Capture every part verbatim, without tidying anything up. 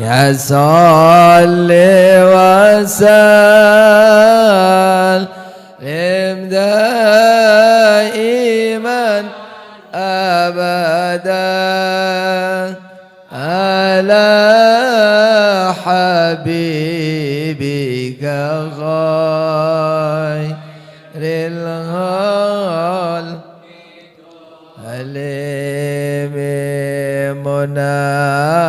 يا صل وسلم دائما أبدا على حبيبك خير الخلق. حليم منزه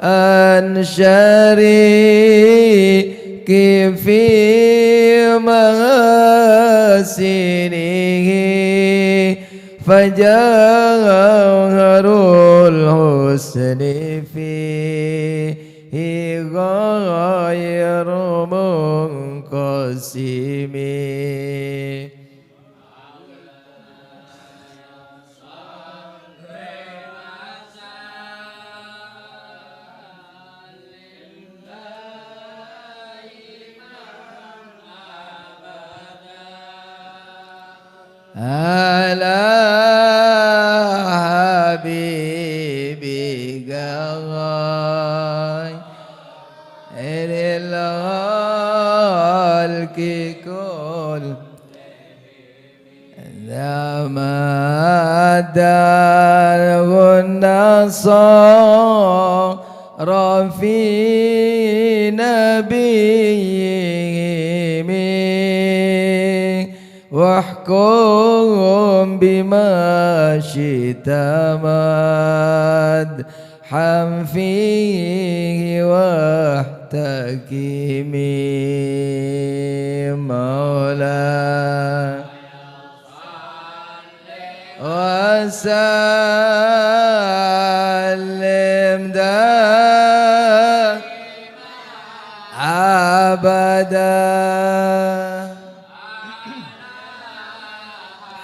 عن شريك في محاسنه، فجوهر الحسن فيه غير منقسم. على حبيبك خير الخلق كلهم. تمادته النصارى في نبيهم، واحكم بما شئت مدحا فيه واحتكم. مولاي وسلم دائما أبدا.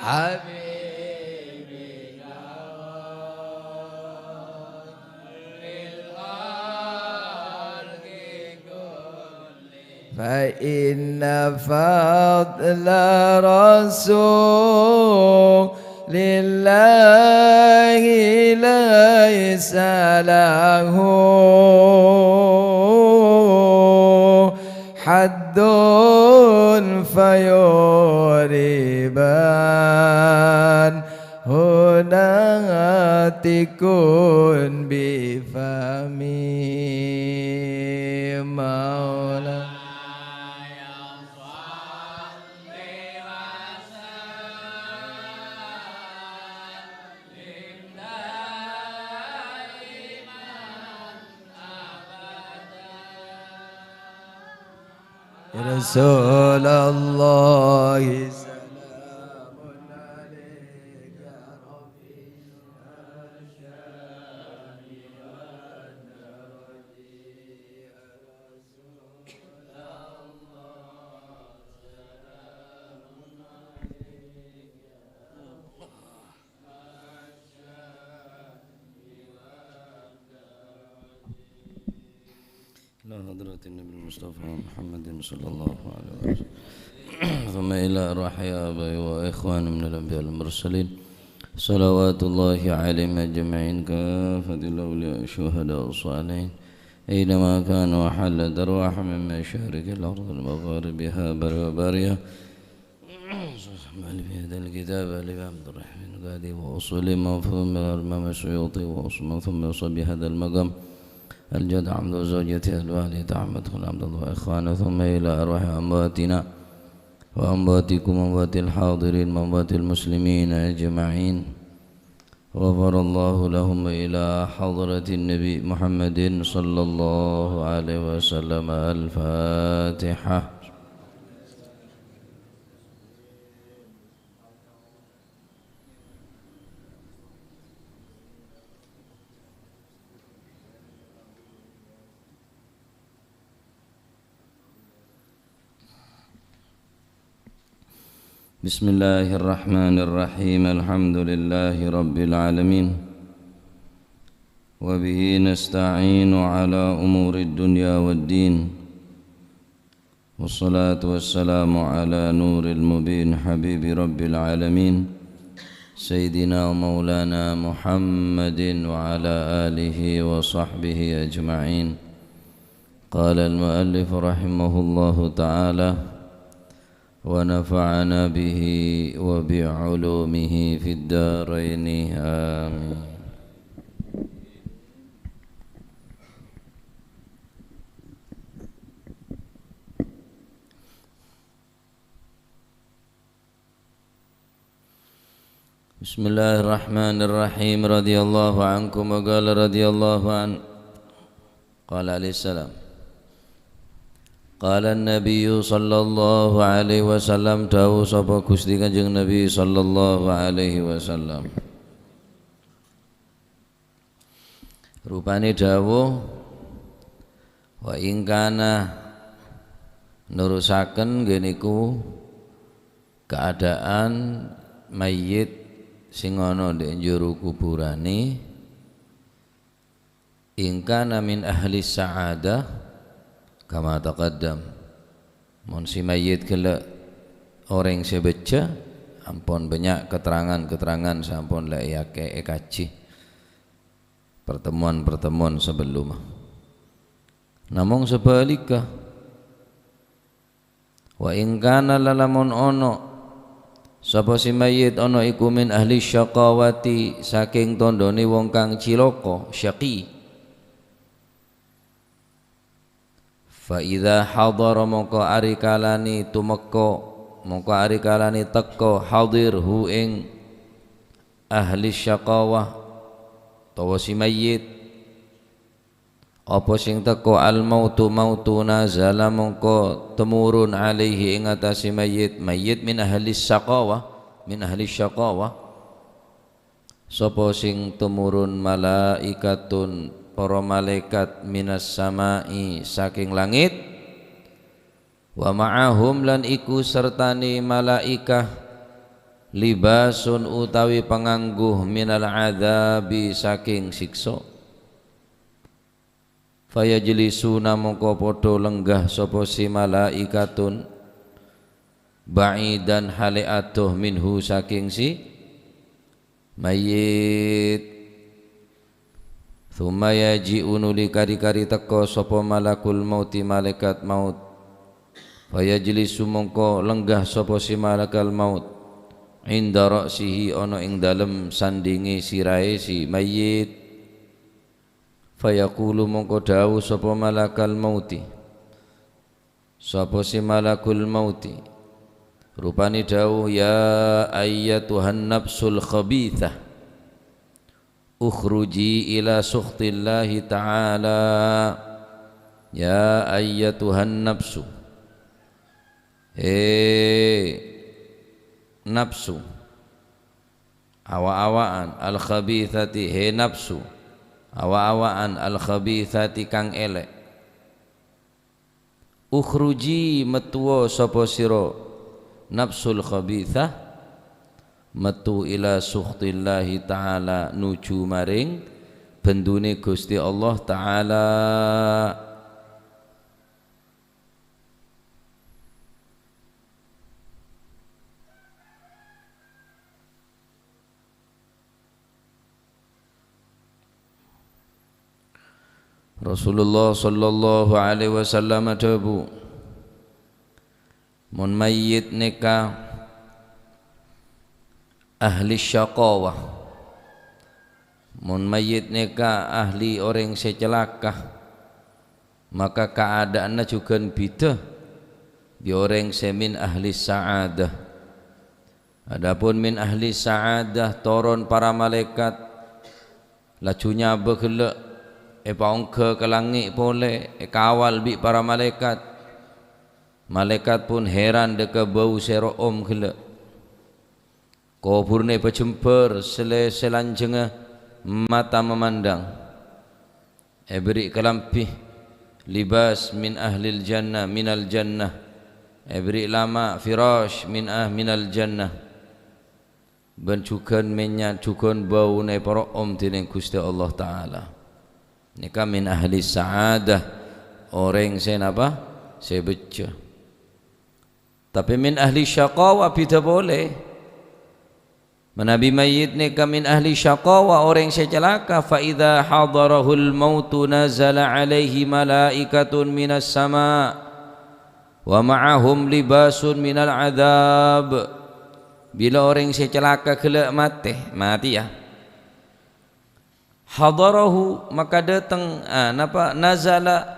حبيبي فإن فضل رسول الله ليس له حد فيعرب هنا تكن بفمي مولاي. يا رسول الله، سلام عليك يا ربي. إلى حضرة النبي المصطفى محمد صلى الله عليه وسلم. ثم إلى أرواح آبائي وإخواني من الأنبياء والمرسلين، صلوات الله عليهم أجمعين، كافة الأولياء الشهداء الصالحين، أينما كانوا وحلت أرواحهم من مشارق الأرض ومغاربها برها وبحرها. مؤلف هذا الكتاب الإمام عبد الرحمن القاضي، وأصول مفهوم الإمام السيوطي، وأصول مفهوم صبي هذا المقام الجد عبد زوجته الوالدة أحمد خليل عبد الله وإخوانه، ثم إلى أرواح أمواتنا وأمواتكم وأموات الحاضرين وأموات المسلمين أجمعين. غفر الله لهم. إلى حضرة النبي محمد صلى الله عليه وسلم. الفاتحة. بسم الله الرحمن الرحيم. الحمد لله رب العالمين، وبه نستعين على أمور الدنيا والدين، والصلاة والسلام على نور المبين حبيب رب العالمين، سيدنا ومولانا محمد وعلى آله وصحبه أجمعين. قال المؤلف رحمه الله تعالى: ونفعنا به وبعلومه في الدارين، آمين. بسم الله الرحمن الرحيم. رضي الله عنكم. وقال رضي الله عنه، قال عليه السلام، قال النبي صلى الله عليه وسلم, dhâbu sapa Gusti Kanjeng Nabi sallallahu alaihi wasallam. Rupane dhâbu, wa in kana, nerusaken ngghi niku kaadaan mayyit sing ana ndek njero kuburane, in kana min ahli sa'adah kama taqaddam. Mon si mayyit gella' oreng se bejja, ampon bannya' keterangan-keterangan sampon la eyake-, ekaji pertemuan-pertemuan sebelumma. Namong sebalikka, wa in kana, lalamun ono sapa si mayyit ono iku min ahli syaqawati, saking tondone wong kang ciloko, syaqi. Fa idza hadara, mongko arikalane tumekko, mongko arikalane teko, hadir hu ing ahli syaqawah, tawa si mayyit. Apa sing teko, al mautu, mautu, nazala, mongko temurun, alaihi, ing atase mayyit, mayyit min ahli syaqawah, min ahli syaqawah. Sapa sing tumurun? Malaikatun, para malaikat, minas sama'i, saking langit, wa ma'ahum, lan iku sertane malaikah, libasun, utawi panganggo, minal adzabi, saking siksa. Fayajlisuna, mongko padha lenggah sapa si malaikatun, ba'idan, hale adoh, minhu, saking si mayyit. Tsumma yaji'u, nuli kari-kari teka sapa malakul mauti, malaikat maut. Fayajlisu, mongko lenggah sapa si malakal maut, inda ra'sihi, ana ing dalem sandinge sirae si mayyit. Fayaqulu, mongko dhâbu sapa malakal mauti, sapa si malakul mauti, rupane dhâbu, "Ya ayyatuhan nafsul khabithah, ukhruji ila sukhtillahi ta'ala." Ya ayyatuhan nafsu, he nafsu, awa-awaan, al-khabithati, he nafsu, awa-awaan, al-khabithati, kang elek. Ukhruji, mettuwa sapa sira, nafsul khabithah, mettu, ila sukhtillahi ta'ala, nuju maring bendune Gusti Allah Ta'ala. Rasulullah sallallahu alaihi wasallam adhâbu, "Mon mayyit nèka ahli syaqawah, mon mayyit nèka ahli orèng sè calaka, maka kaadâ'ânna jhughân bhidhâ bi' orèng sè min ahli sa'adah." Adapun min ahli sa'adah, toron para malaèkat, laju nyabâ ghellâ', èpaongghâ ka langngè' polè, èkawal bi' para malaèkat. Malaèkat pon heran dâ' ka bâu sè ro'om ghellâ'. Kobhurrâ èpajembhâr, sè lè-, sè lanjhângnga mata memandang. Èbèrri' kalambhi, libas min ahlil jannah, minal jannah. Èbèrri' lama', firash min ah-, minal jannah. Bân jhughân mènnya', jhughân bâuna èparo'om dènèng Ghustè Allah Ta'ala. Nèka min ahli sa'adah, orèng sè napa? Sè bhâjjhâ. Tapè min ahli syaqawah bhidhâ polè. Manabi mayyit nèka min ahli syaqawa, orèng sè calaka, fa idza hadarahul mautu nazala alaihi malaikatun minas sama', wa ma'ahum libasun minal adzab. Bilâ orèng sè calaka ghellâ' matè, matè, ya. Hadarahu, maka dâteng, ah, napa, nazala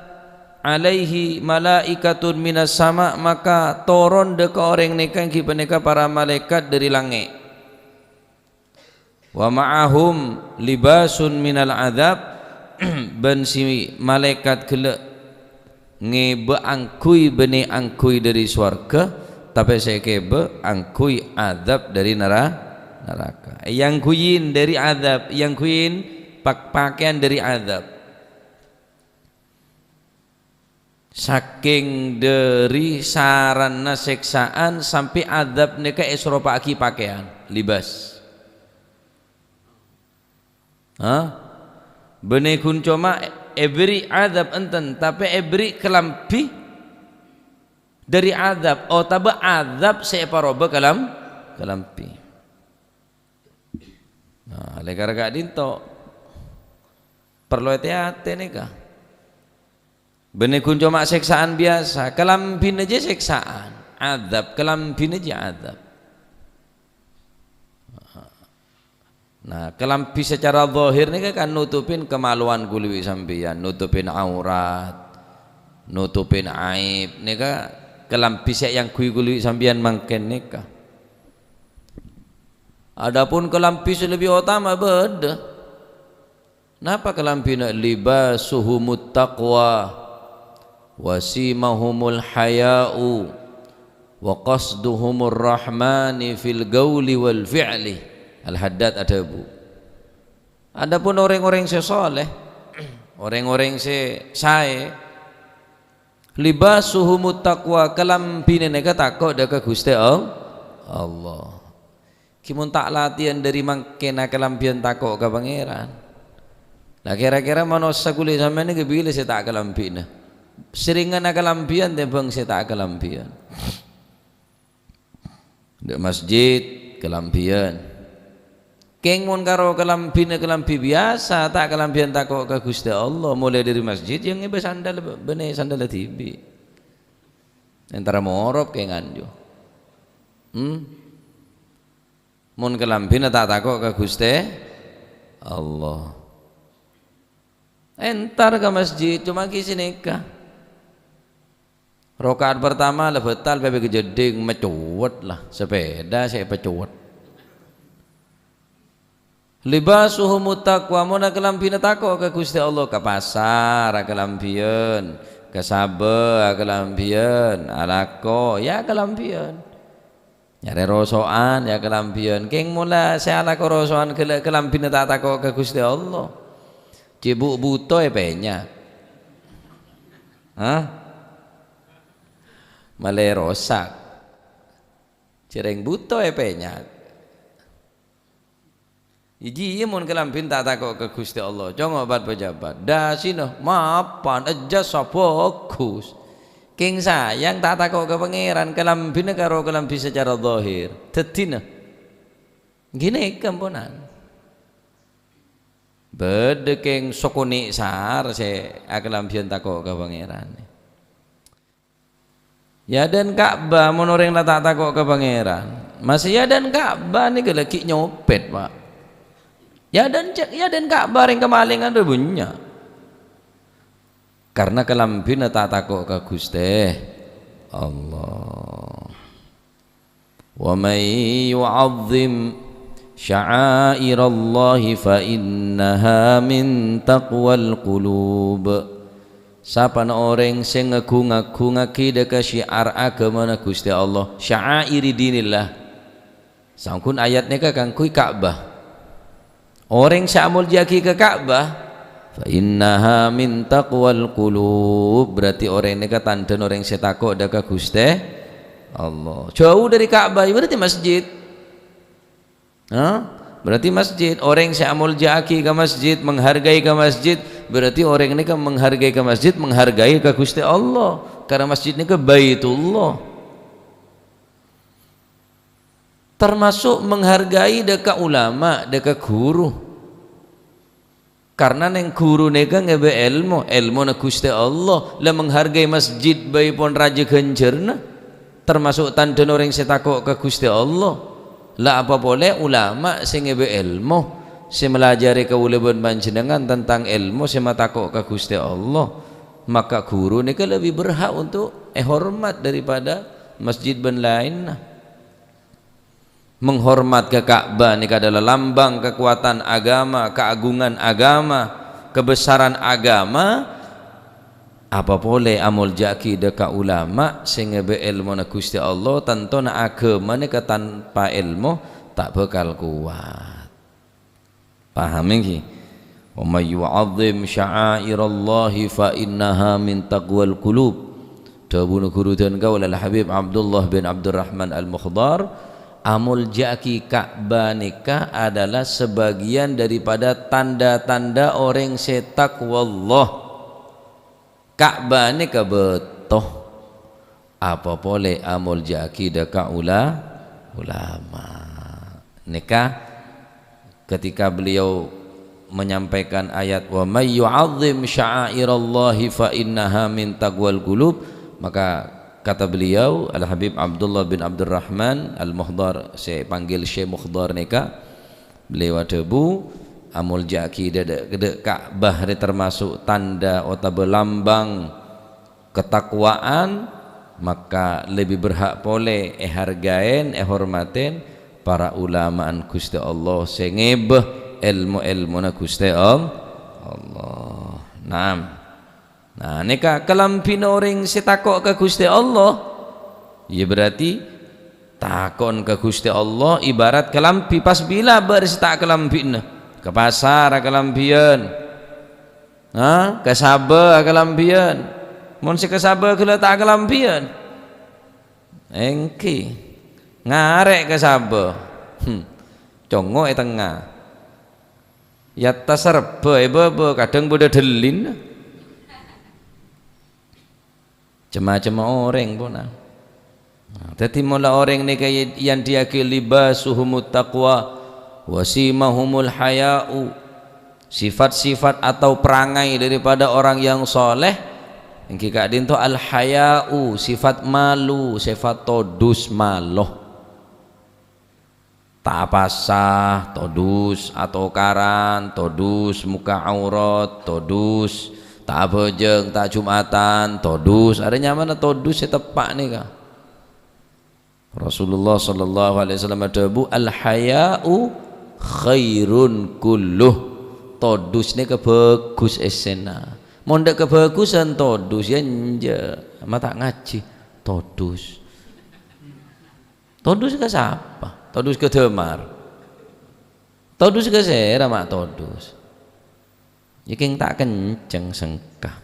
alaihi malaikatun minas sama', maka toron dâ' ka orèng nèka ènggi panèka para malaèkat dâri langngè'. Wa ma'ahum libasun minal adzab, bân si malaèkat ghellâ' ngèbâ angghuy bânnè angghuy dâri sowarghâ, tapè sè èkèbâ angghuy adzab dâri nara-, naraka. Èangghuyin dâri adzab, èangghuyin pak-, pakèyan dâri adzab. Sakèng dâri saranna sèksa'an sampè' adzab nèka èsaropa'aghi pakèyan, libas. Ha? Bânnè ghun coma èberri' adzab enten, tapè èberri' kalambhi dâri adzab, otabâ adzab sè èparobâ kalam-, kalambhi. Nah, lèkar ka'dinto parlo atè-atè nèka. Bânnè ghun coma sèksa'an biyasa, kalambhina jiyâ sèksa'an, adzab, kalambhina jiyâ adzab. Nah, kalambhi secara zahir nèka kan nutupin kemaluan kulâ bi' sampèyan, nutupin aurat, nutupin aib. Nèka kalambhi sè èangghuy kulâ bi' sampèyan mangkèn nèka. Adapun kalambhi sè lebbi otama bâdâ. Napa kalambhina? Libasuhumut taqwa, wa simahumul haya'u, wa qasduhumur rahmani fil gauli wal fi'li. Al-Haddad adhâbu, adapun orèng-orèng sè soleh, orèng-orèng sè saè, libasuhumut taqwa, kalambhina nèka tako' dâ' ka Ghustè All-, Allah. Ghi mon ta' latèyan dâri mangkèn akalambhiyân tako' ka Pangèran. La kèra-kèra manossa kulâ sampèyan nèka bilâ sè ta' akalambhina? Serrèngan akalambhiyân tèmbhâng sè ta' akalambhiyân. Dâ' masjid, kalambhiyân. Kèng mon karo kalambhina kalambhi biyasa, ta' kalambhiyân tako' ka Ghustè Allah, molaè dâri masjid, ya ngèbâ sandal, bânnè sandal dhibi'. Entara morop kèng anjo. Hmm? Mon kalambhina ta' tako' ka Ghustè Allah. Entar ka masjid, coma ghi' sanèka. Raka'at partama la bâtal, pèpè ghâjhâddhing, macowet la, sepeda sè èpacowet. Libasuhumut taqwa, mon akalambhina tako' ka Ghustè Allah, ka pasar akalambhiyân, ka sabâ akalambhiyân, alako, ya akalambhiyân. Nyarè roso'an, ya kalambhiyân. Kèng mola sè alako roso'an ghellâ' kalambhina ta' tako' ka Ghustè Allah. Cè' bu-, buto èpènyat. Hah? Malè rosak. Jhâreng buto èpènyat. Iyâ, jiyâ mon kalambhina ta' tako' ka Ghustè Allah, congo' bân pejabat. Dasina mapan, ejas, bhâghus. Kèng sayang ta' tako' ka Pangèran, kalambhina karo kalambhi sacara zahir. Dhâddhina. Ghânèka amponan. Bâdâ kèng sakonè' sar sè akalambhiyân tako' ka Pangèran. Yâ dân Ka'bah, mon orèng la ta' tako' ka Pangèran, masè yâ dân Ka'bah nèka la ghi' nyopèt, Pa'. Yâ dân, yâ dân Ka'bah rèng kamalèngan rè bânnya'. Karna kalambhina ta' tako' ka Ghustè Allah. "Wa may yu'azzim sya'airallahi fa innaha min taqwal qulub." Sapana orèng sè ngagung-ngagungngaghi dâ' ka syiar aghâmana Ghustè Allah, sya'airi dinillah. Saongghun ayat nèka kaangghuy Ka'bah. Orèng sè amoljâ'aghi ka Ka'bah, "Fa innaha min taqwal qulub," berarti orèng nèka tandhâna orèng sè tako' dâ' ka Ghustè Allah. Jhâu dâri Ka'bah, berarti masjid. Hah? Berarti masjid. Orèng sè amoljâ'aghi ka masjid, menghargai ka masjid, berarti orèng nèka menghargai ka masjid, menghargai ka Ghustè Allah. Karna masjid nèka Baitullah. Termasuk menghargai dâ' ka ulama, dâ' ka ghuru. Karna neng ghuru nèka ngèbâ èlmo, èlmona Ghustè Allah. La menghargai masjid bhâi pon rajâ ghânjhârna, termasuk tandhâna orèng sè tako' ka Ghustè Allah. La apa polè ulama sè ngèbâ èlmo, sè malajârè kaulâ bân panjhennengngan tentang èlmo sè matako' ka Ghustè Allah, maka ghuru nèka lebbi berhak untuk èhormat daripada masjid bân laènna. Menghormat ka Ka'bah nèka adalah lambang kekuatan agama, keagungan agama, kebesaran agama. Apa polè amoljâ'âghi dâ' ka ulama sè ngèbâ èlmona Ghustè Allah, tantona agama nèka tanpa èlmo ta' bhâkal kowat. Paham ènggi? "Wa may yu'azzim sya'airallahi fa innaha min taqwal qulub." Dhâbuna ghuru dân kaulâ Al-Habib Abdullah bin Abdurrahman Al-Mukhdar, "Amoljâ'âghi Ka'bah nèka adalah sebagian daripada tanda-tanda orèng sè taqwallah." Ka'bah nèka bâto, apa polè amoljâ'âghi dâ' ka ula-, ulama. Nèka ketika beliau menyampaikan ayat, "Wa may yu'azzim sya'airallahi fa innaha min taqwal qulub," maka kata beliau, Al-Habib Abdullah bin Abdurrahman Al-Mukhdar, sè èpanggil Syekh Mukhdar nèka, beliau adhâbu, "Amoljâ'âghi dâ', dâ', dâ' Ka'bah rè termasuk tanda otabâ lambang ketakwaan, maka lebbi berhak polè èhargaèn, èhormatèn para ulama'an Ghustè Allah sè ngèbâ èlmo-èlmona Ghustè Al-, Allah." Naam. Nah, nèka kalambhina orèng sè tako' ka Ghustè Allah, iyâ berarti tako'en ka Ghustè Allah ibarat kalambhi pas bilâ bâ'na sè ta' kalambhina. Ka pasar akalambhiyân. Ha? Ka sabâ akalambhiyân. Mon sè ka sabâ ghellâ' ta' akalambhiyân. Ènggi. Ngarè' ka sabâ. Hmm. Congo' è tengnga. Yatta sarebbhâ è bâbâ, kadhâng bâdâ dhellina. Cem-macemma orèng, pona. Nah, dhâddhi, mola orèng nèka y-, èyandhiyâghi, "Libasuhumut taqwa, wa simahumul haya'u." Sifat-sifat atau perangai daripada orang yang soleh, ènggi ka'dinto al-haya'u, sifat malu, sifat todus malo. Ta' apasa, todus, atokaran, todus, mokka' aurat, todus, ta' abhâjâng, ta' Jum'atan, todus. Arèya nyamana todus sè teppa' nèka. Rasulullah sallallahu alaihi wasallam adhâbu, "Al-haya'u khairun kulluh." Todus nèka bhâghus èssèna. Mon dâ' kabhâghusân todus, yâ enjâ'. Ma' ta' ngajhi, todus. Todus ka sapa? Todus ka dâmar. Todus ka sèra, ma' todus. Yâ kèng ta' kencèng sengka.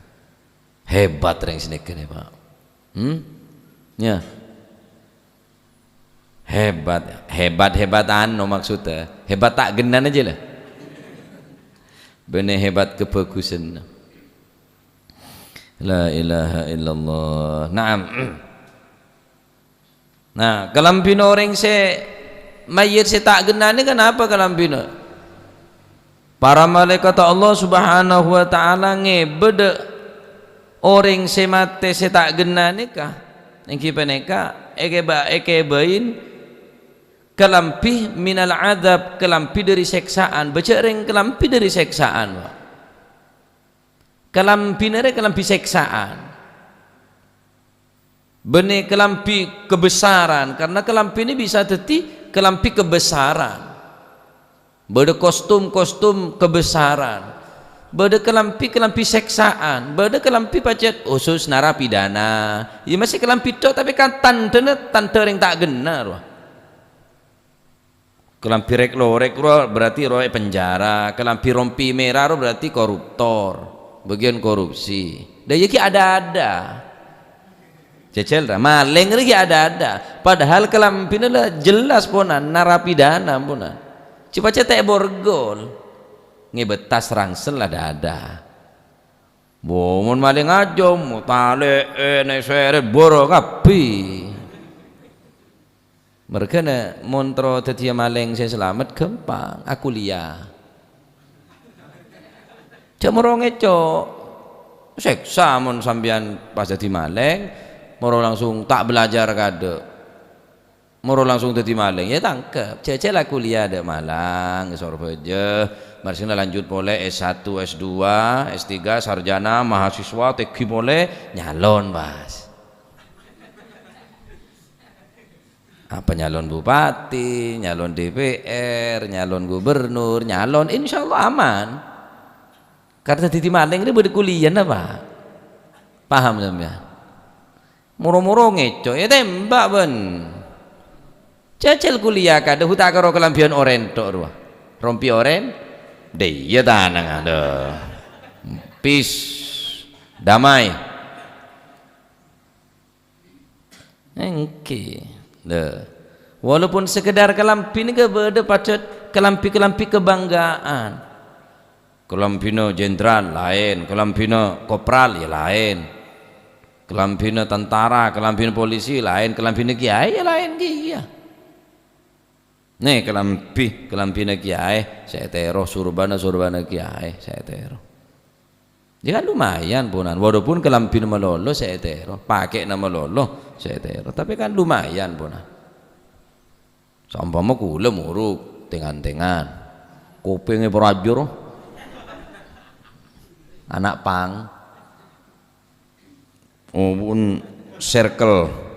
Hebat rèng sanèka nè, Pak. Hmm? Yâ. Hebat. Hebat-hebat anu maksudnya. Hebat ta' ghenna jâ la. Bânnè hebat kabhâghusân. La ilaha illallah. Naam. Nah, kalambhina orèng sè mayyit sè ta' ghenna nèka napa kalambhina? Para malaèkat Allah Subhanahu wa Ta'ala ngèbâ dâ' orèng sè matè sè ta' ghenna nèka, ènggi panèka èkèbâ-, èkèbâi kalambhi minal adzab, kalambhi dâri sèksa'an. Bâjâ' rèng kalambhi dâri sèksa'an, Pak. Kalambhina rè kalambhi sèksa'an. Bânnè kalambhi kebesaran, karna kalambhina bisa dhâddhi kalambhi kebesaran. Bâdâ kostum-kostum kebesaran. Bâdâ kalambhi-kalambhi sèksa'an. Bâdâ kalambhi pajhât khusus narapidana. Yâ masih kalambhi tho', tapè kan tandhâna tandhâ orèng ta' ghenna, rowa. Kalambhi rèk-lorèk rowa berarti rowa è penjara, kalambhi rompi mèra rowa berarti koruptor, bâgiyân korupsi. Dâ' iyâ ghi' ada-ada. Jhâjhâl ra, malèng rè ghi' ada-ada. Padahal kalambhina la jelas ponan, narapidana ponan. Cè' pajhât ta' èborgol. Ngèbâ tas rangsel ada-ada. Wo, mon malèng ajâm, talè'è, nèsèrè, bârâ kabbhi. Mergana mon terro dhâddhiyâ malèng sè salamet ghâmpang, akuliyah. Jhâ' moro ngèco'. Sèksa mon sampèyan pas dhâddhi malèng, moro langsung ta' belajar kadâ'. Moro langsung dhâddhi malèng, ya tangkep. Jhâjhâl akuliyah dâ' Malang, Sorbhâjâ. Marsèna lanjut polè S satu, S dua, S tiga, sarjana, mahasiswa, tèngghi polè, nyalon, pas. Apa nyalon bupati, nyalon D P R, nyalon gubernur, nyalon, insyaallah aman. Karena dhâddhi malèng rè bâdâ kuliyana, Pak. Paham sampèyan? Moro-moro ngèco', ètèmbhâk bân. Jhâjhâl kuliyah kadâ' hu ta' karo kalambhiyân orèn tho' rowa. Rompi orèn, dâ' iyâ tanang, adâ. Peace, damai. Èngghi. Lho. Walaupun sekedar kalambhi nèka bâdâ pajhât kalambhi-kalambhi kebanggaan. Kalambhina jenderal laèn, kalambhina kopral ya laèn. Kalambhina tentara, kalambhina polisi laèn, kalambhina kiyaè ya laèn kèya. Nè, kalambhi, kalambhina kiyaè sè ètèro, surbana, surbana kiyaè sè ètèro. Ya kan lumayan, ponan. Walaupun kalambhina malolo sè ètèro, pakè'na malolo sè ètèro, tapè kan lumayan, ponan. Saompama kaulâ morok tèngan-tèngan, kopèngè parajur, ana' pang. Oh, pon circle.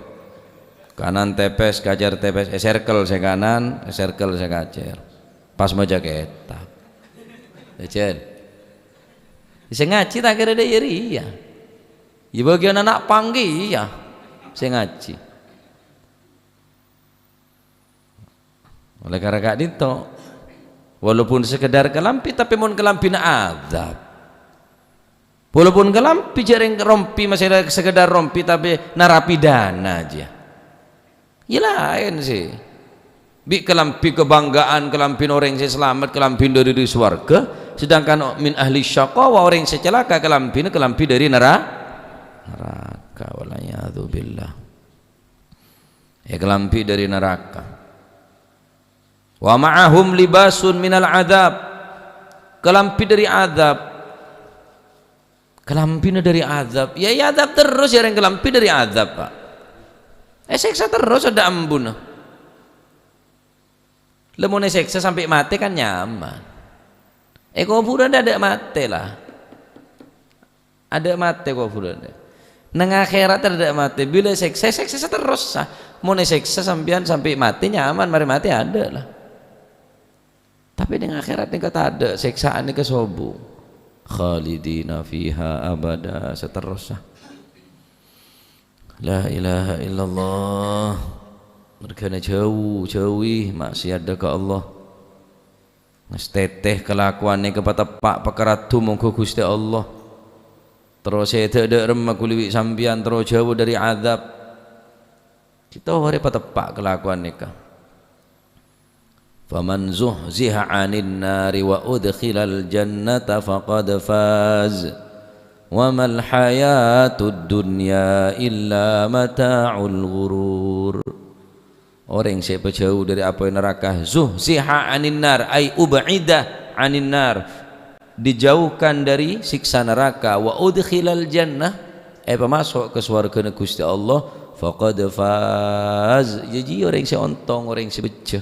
Kanan tèpès, kacèr tèpès. Eh, circle sè kanan, circle sè kacèr. Pas maca kètab. Jhâjhâl. Sè ngajhi ta' kèra dâ' iyâ rèya. Ya bâgiyân ana' pang kèya sè ngajhi. Oleh karena ka'dinto, walaupun sekedar kalambhi, tapè mon kalambhina adzab. Walaupun kalambhi jhâ' rèng rompi, masih sekedar rompi, tapè narapidana jiyâ. Ya laèn sè. Bi' kalambhi kebanggaan, kalambhina orèng sè salamet, kalambhina dâri, dâri sowarghâ, sedangkan min ahli syaqawa, orèng sè calaka, kalambhina kalambhi dâri nara-, naraka. Wal iyadzu billah. Èkalambhi dâri naraka. Wa ma'ahum libasun minal adzab. Kalambhi dâri adzab. Kalambhina dâri adzab. Ya, èadzab terros ya rèng kalambhi dâri adzab, Pak. Èsèksa terros adâ' ambuna. Lamon èsèksa sampè' matè kan nyaman. È kobhurân adâ' matè, la. Adâ' matè kobhurân. Neng akhèrat adâ' matè. Bilâ èsèksa, èsèksa terros, sa. Mon èsèksa sampèyan sampè' matè nyaman, marè matè adâ', la. Tapè neng akhèrat nèka tadâ', sèksaan nèka sobung. Khalidina fiha abada, saterrossa. La ilaha illallah. Mergana jhâu, jhâuwi maksiat dâ' ka Allah. Ngastètè kalakowan nèka pateppa' pakaradu mongghu Ghustè Allah. Terro sè dâ'-dâ' remma ghuli bi' sampèyan terro jhâu dâri adzab. Kita horè pateppa' kalakowan nèka. Faman zuhziha 'anin nari wa udkhilal jannata faqad faz. Wa mal hayatud dunya illa mata'ul ghurur. Orèng sè èpajhâu dâri apoy naraka, zuhziha 'anin nar, ai ub'ida 'anin nar, dijauhkan dari siksa neraka, wa udkhilal jannah, èpamaso' ka sowarghâna Ghustè Allah, faqad faz, jhâjhi orèng sè ontong, orèng sè bhâjjhâ.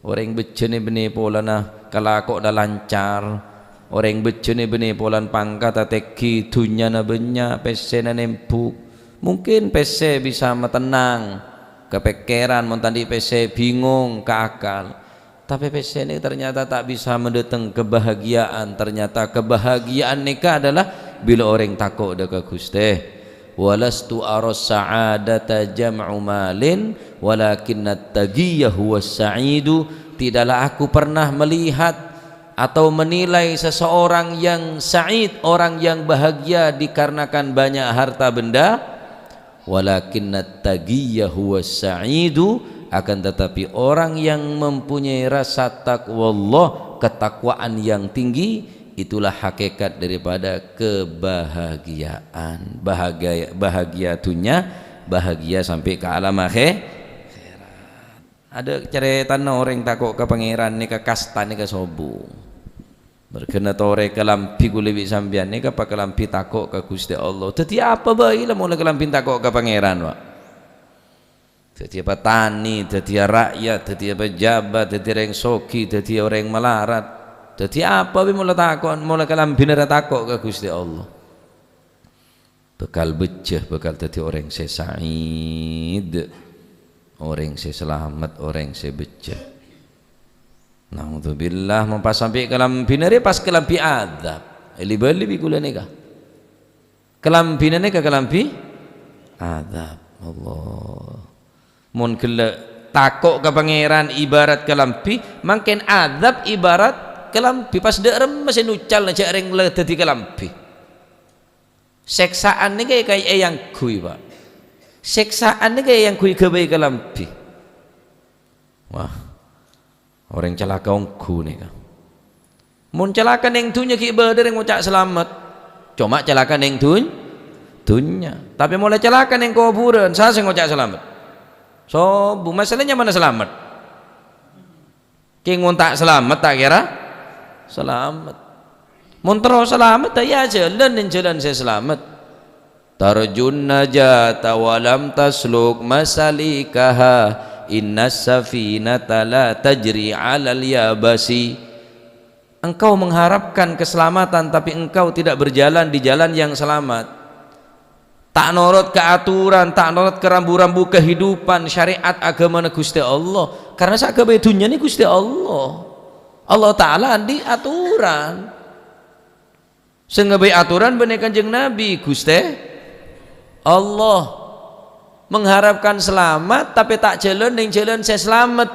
Orèng bhâjjhâ nè-bânnè polana kalakowanna lancar, orèng bhâjjhâ nè-bânnè polana pangkaddhâ tèngghi, dhunnyana bânnya', pèssèna nèmbhuk. Mungkin pèssè bisa matennang ka pèkkèran, mon ta' andi' pèssè bingong ka akal. Tapè pèssè nè ternyata ta' bisa mandâteng kebahagiaan. Ternyata kebahagiaan nèka adalah bilâ orèng tako' dâ' ka Ghustè. Walastu ara sa'adata jam'u malin, walakinnat taghiyya huwas sa'idu. Tidaklah aku pernah melihat atau menilai seseorang yang sa'id, orang yang bahagia dikarenakan banyak harta benda. Walakinnat taghiyya huwas sa'idu, akan tetapi orang yang mempunyai rasa takwa Allah, ketakwaan yang tinggi, itulah hakikat daripada kebahagiaan. Bahagia, bahagia dunya, bahagia sampai ke alam akhir-, akhirat. Adâ' carètana orèng tako' ka Pangèran nèka kasta nèka sobung. Merghâna torè kalambhi kulâ bi' sampèyan nèka pakalambhi tako' ka Ghustè Allah. Dhâddhi apa bhâi la molaè kalambhi tako' ka Pangèran, Pak? Dhâddhiyâ patanè, dhâddhiyâ ra'yat, dhâddhiyâ pejabat, dhâddhiyâ orèng soghi, dhâddhiyâ orèng malarat. Dhâddhiyâ apa bhâi molaè tako', molaè kalambhina ra tako' ka Ghustè Allah. Bhâkal bhâjjhâ, bhâkal dhâddhi orèng sè sa'id, orèng sè salamet, orèng sè bhâjjhâ. Naudzubillah, mon pas sampè' kalambhina rè pas kalambhi adzab. Èli-bâli bi' kulâ nèka. Kalambhina nèka kalambhi adzab. Allah. Mon ghellâ' tako' ka Pangèran ibarat kalambhi, mangkèn adzab ibarat kalambhi. Pas dâ' remma sè nucalna jhâ' rèng la dhâddhi kalambhi. Sèksa'an nèka èka-, èangghuy, Pak. Sèksa'an nèka èangghuy ghâbây kalambhi. Wah, orèng calaka ongghu nèka. Mon calaka neng dhunnya ghi' bâdâ rèng ngoca' salamet. Coma calaka neng dhun-, dhunnya. Tapè molaè calaka neng kobhurân, sapa sè ngoca' salamet? Sobung, masalahnya mana salamet? Kèng mon ta' salamet, ta' kèra salamet. Mon terro salamet, ta' iyâ ajhâlân neng jhâlân sè salamet. Tarjun najata wa lam tasluk masalikaha, innas safinata la tajri 'alal yabasi. Engkau mengharapkan keselamatan, tapi engkau tidak berjalan di jalan yang selamat. Ta' norot ka aturan, ta' norot ka rambu-rambu kehidupan, syariat aghâmana Ghustè Allah. Karena saghâbây dhunnya nè Ghustè Allah. Allah Ta'ala andi' aturan. Sè ngaghâbây aturan bânnè Kanjeng Nabi, Ghustè Allah. Mengharapkan selamat, tapè ta' jhâlân neng jhâlân sè salamet.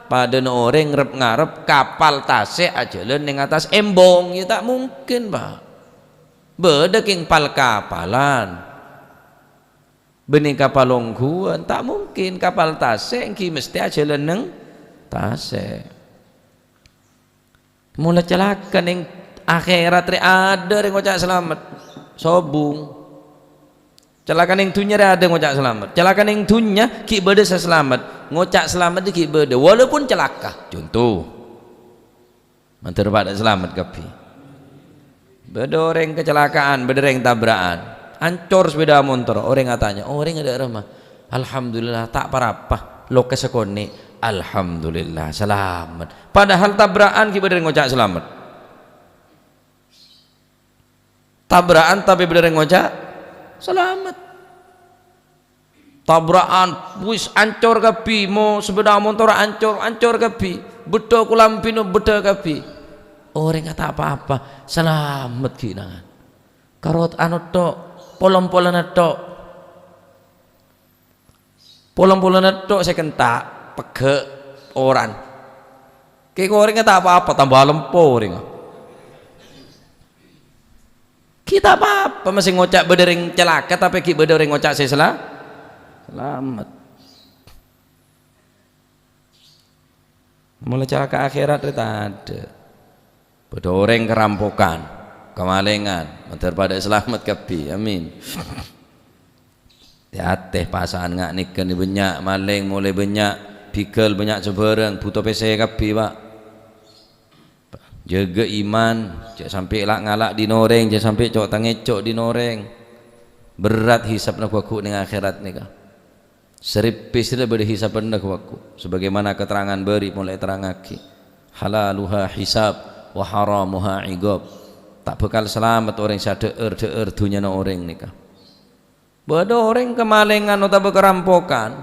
Padâna orèng rep-ngarep kapal tasè' ajhâlân neng attas embong, iyâ ta' mungkin, Pak. Bâdâ kèng pal-kapalan. Bânnè kapal ongghuwân, ta' mungkin. Kapal tasè' ènggi mesthè ajhâlân neng tasè'. Molaè calaka neng akhèrat rè adâ' rè ngoca' salamet. Sobung. Calaka neng dhunnya rè adâ' ngoca' salamet. Calaka neng dhunnya ghi' bâdâ sè salamet. Ngoca' salamet ghi' bâdâ, walaupun calaka. Conto. Mandhâr padâ salamet kabbhi. Bâdâ orèng kacelakaan, bâdâ orèng tabra'an. Ancor sepeda montor. Orèng atanya, "Orèng dâ' remma?" "Alhamdulillah, ta' pa-rapa. Lokes sakonè'." "Alhamdulillah, salamet." Padahal tabra'an ghi' bâdâ orèng ngoca' salamet. Tabra'an tapè bâdâ orèng ngoca' salamet. Tabra'an, wis ancor kabbhi, mo-, sepeda montor ancor, ancor kabbhi. Bâdâ kolambhina bâdâ kabbhi. Orèng ta' pa-apa, salamet ghi' nangan. Karot anu tok, polong-polongan tok. Polong-polongan tok sè kenta', pegghâ', oran. Kè orèngnga ta' pa-apa, tambâ lempo orèngnga. Ghi' ta' pa-apa, masè ngoca' bâdâ orèng calaka, tapè ghi' bâdâ orèng ngoca' sè sela-, salamet. Molaè calaka akhèrat rè tadâ'. Bâdâ orèng karampokan, kamalèngan, mandhâr padâ salamet kabbhi. Amin. Yâ, tè pasa'an nga' nèka nè bânnya', malèng molaè bânnya', bigâl bânnya' sabârâng, bhuto pèssè kabbhi, Pak. Jâgâ iman, jhâ' sampè' la'-ngala' dhin orèng, jhâ' sampè' co'-tangèco' dhin orèng. Berrâ' hisabbhâ ghu-lagghu' neng akhèrat nèka. Sè rèpès rèya bâdâ hisabbhâ ghu-lagghu', sebagaimana keterangan bâri' molaè èterrangngaghi. Halaluha hisab, wa haramuha iqab. Ta' bhâkal salamet orèng sè adhâ'âr-dhâ'âr dhunnyana orèng nèka. Bâdâ orèng kamalèngan otabâ karampokan,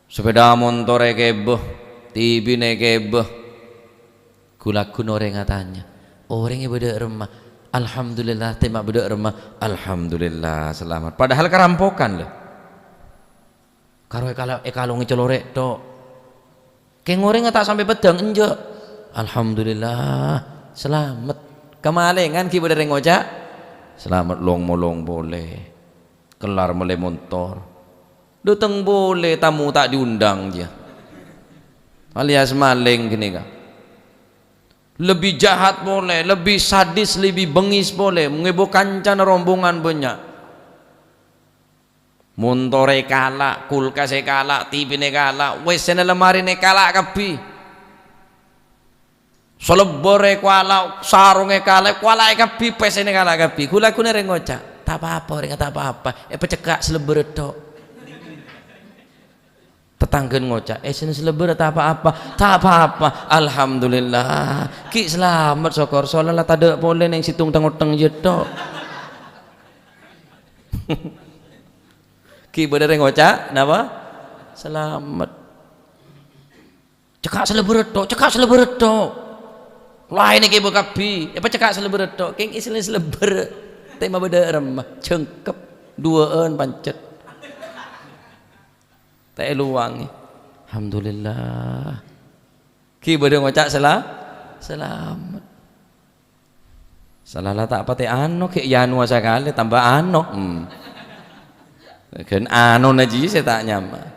sepeda montor èkèbâ, T V-na èkèbâ. Ghu-lagghu'na orèng atanya, "Orèng è bâdâ remma?" "Alhamdulillah, tèma' bâdâ remma." "Alhamdulillah, salamet." Padahal karampokan, lho. Karo èkala-, èkalongè calorè' tok. Kèng orèngnga ta' sampè' peddhâng, enjâ'. "Alhamdulillah, salamet." Kamalèngan ghi' bâdâ rèng ngoca', "Salamet, long-molong polè." Kellar mellè montor. Dâteng polè tamu ta' diundang, jiyâ. Alias malèng ghânèka. Lebbi jahat polè, lebbi sadis, lebbi bengis polè, ngèbâ kancana rombongan bânnya'. Montore kala', kulkas ekala', T V-ne kala', wessena lemarine kala' kabbhi. Salebbar ekala', sarong ekala', ekala'e kabbhi, pessena kala' kabbhi. Gu-laguna oreng ngoca', "Ta' pa-apa, oreng, ta' pa-apa. Epacekka' salebbarra tok." Tetanggan ngoca', "Eh, sena salebbarra ta' pa-apa." "Ta' pa-apa. Alhamdulillah. Ghi' salamet, sokor. Soalla la tadha' pole neng settong teng-otteng jâ tok." Ghi' bâdâ oreng ngoca', napa? "Salamet." "Cekka' salebbarra tok, cekka' salebbarra tok." Laèn èkèbâ kabbhi, èpacekka' salebbarra tok. Kèng isèna salebbar. Tèma bâdâ remma, jhângkep, duwâ'ân pancet. Ta' èlowange. Alhamdulillah. Ghi' bâdâ ngoca' sala-, salamet. Sala la ta' patè ano, ghi' yanowa sakalè, tamba ano. Hmm. Ghân anona jiyâ sè ta' nyaman.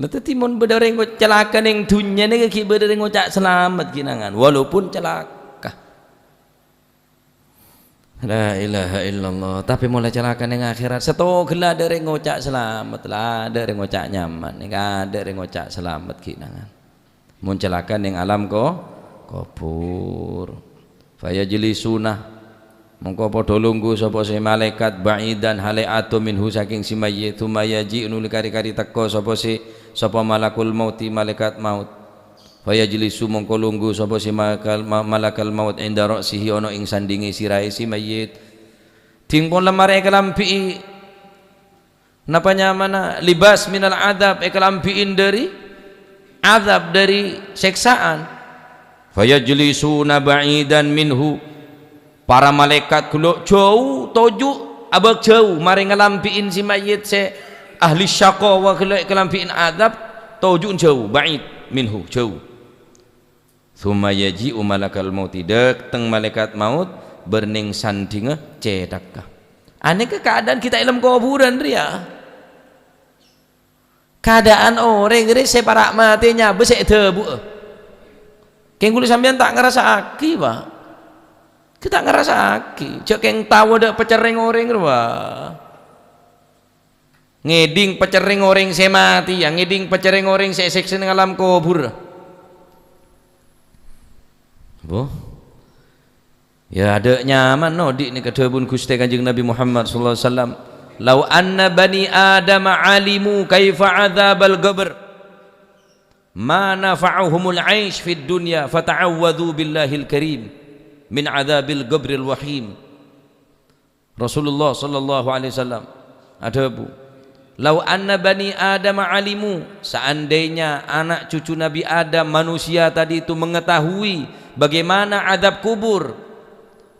Lah, dhâddhi mon bâdâ orèng ngo-, calaka neng dhunnya nèka ghi' bâdâ orèng ngoca' salamet ghi' nangan, walaupun calaka. La ilaha illallah. Tapè molaè calaka neng akhèrat, sèttong ghellâ' adâ' orèng ngoca' salamet, la adâ' orèng ngoca' nyaman, nèka adâ' orèng ngoca' salamet ghi' nangan. Mon calaka neng alam ko-, kobhur. Fayajlisuna, mongko padhâ longgu sapa sè malaèkat, ba'idan, hale ato, minhu, sakèng sè mayyit, tsumma yaji'u, nuli kari-kari teka sapa sè, sapa malakul mauti, malaèkat maut. Fayajlisu, mongko longgu sapa sè malakal, ma-, malakal maut, inda ra'sihi, ana ing sandhingngè siraè sè mayyit. Dhing pon lemmarè èkalambi'i Napa nyamana? Libas minal adzab, èkalambi'in dhâri adzab, dhâri sèksaan. Fayajlisuna ba'idan minhu. Para malaèkat ghellâ' jhâu, toju' abâk jhâu, marè ngalambi'in si mayyit sè ahli syaqa wa ghellâ' èkalambi'in adzab, toju' jhâu, ba'id minhu, jhâu. Tsumma yaji'u malakal mauti, dâteng malaèkat maut, bâr neng sandhingnga cèthagghâ. Anèka kaadaan ghi' ta' è alam kobhurân rèya. Kaadaan orèng rè sè para' matè nyabâ sè èdhâbuwâ. Kèng kaulâ sampèyan ta' ngarassa'aghi, Pa'. Ghi' ta' ngarassa'aghi. Jhâ' kèng tao dâ' pacerrèng orèng rowa. Ngèdhing pacerrèng orèng sè matè, ya, ngèdhing pacerrèng orèng sè èsèksa neng alam kobhur. Bo? Ya, adâ' nyaman odi' nèka dhâbuna Ghustè Kanjeng Nabi Muhammad sallallahu alaihi wasallam, "Lau anna bani Adama alimu kaifa adzabal qabr, ma nafa'ahumul aish fid dunya, fata'awwadzu billahil karim min adzabil qabril wahim." Rasulullah sallallahu alaihi wasallam adhâbu, "Lau anna bani Adama alimu, seandainya anak cucu Nabi Adam, manusia tadi itu mengetahui bagaimana azab kubur,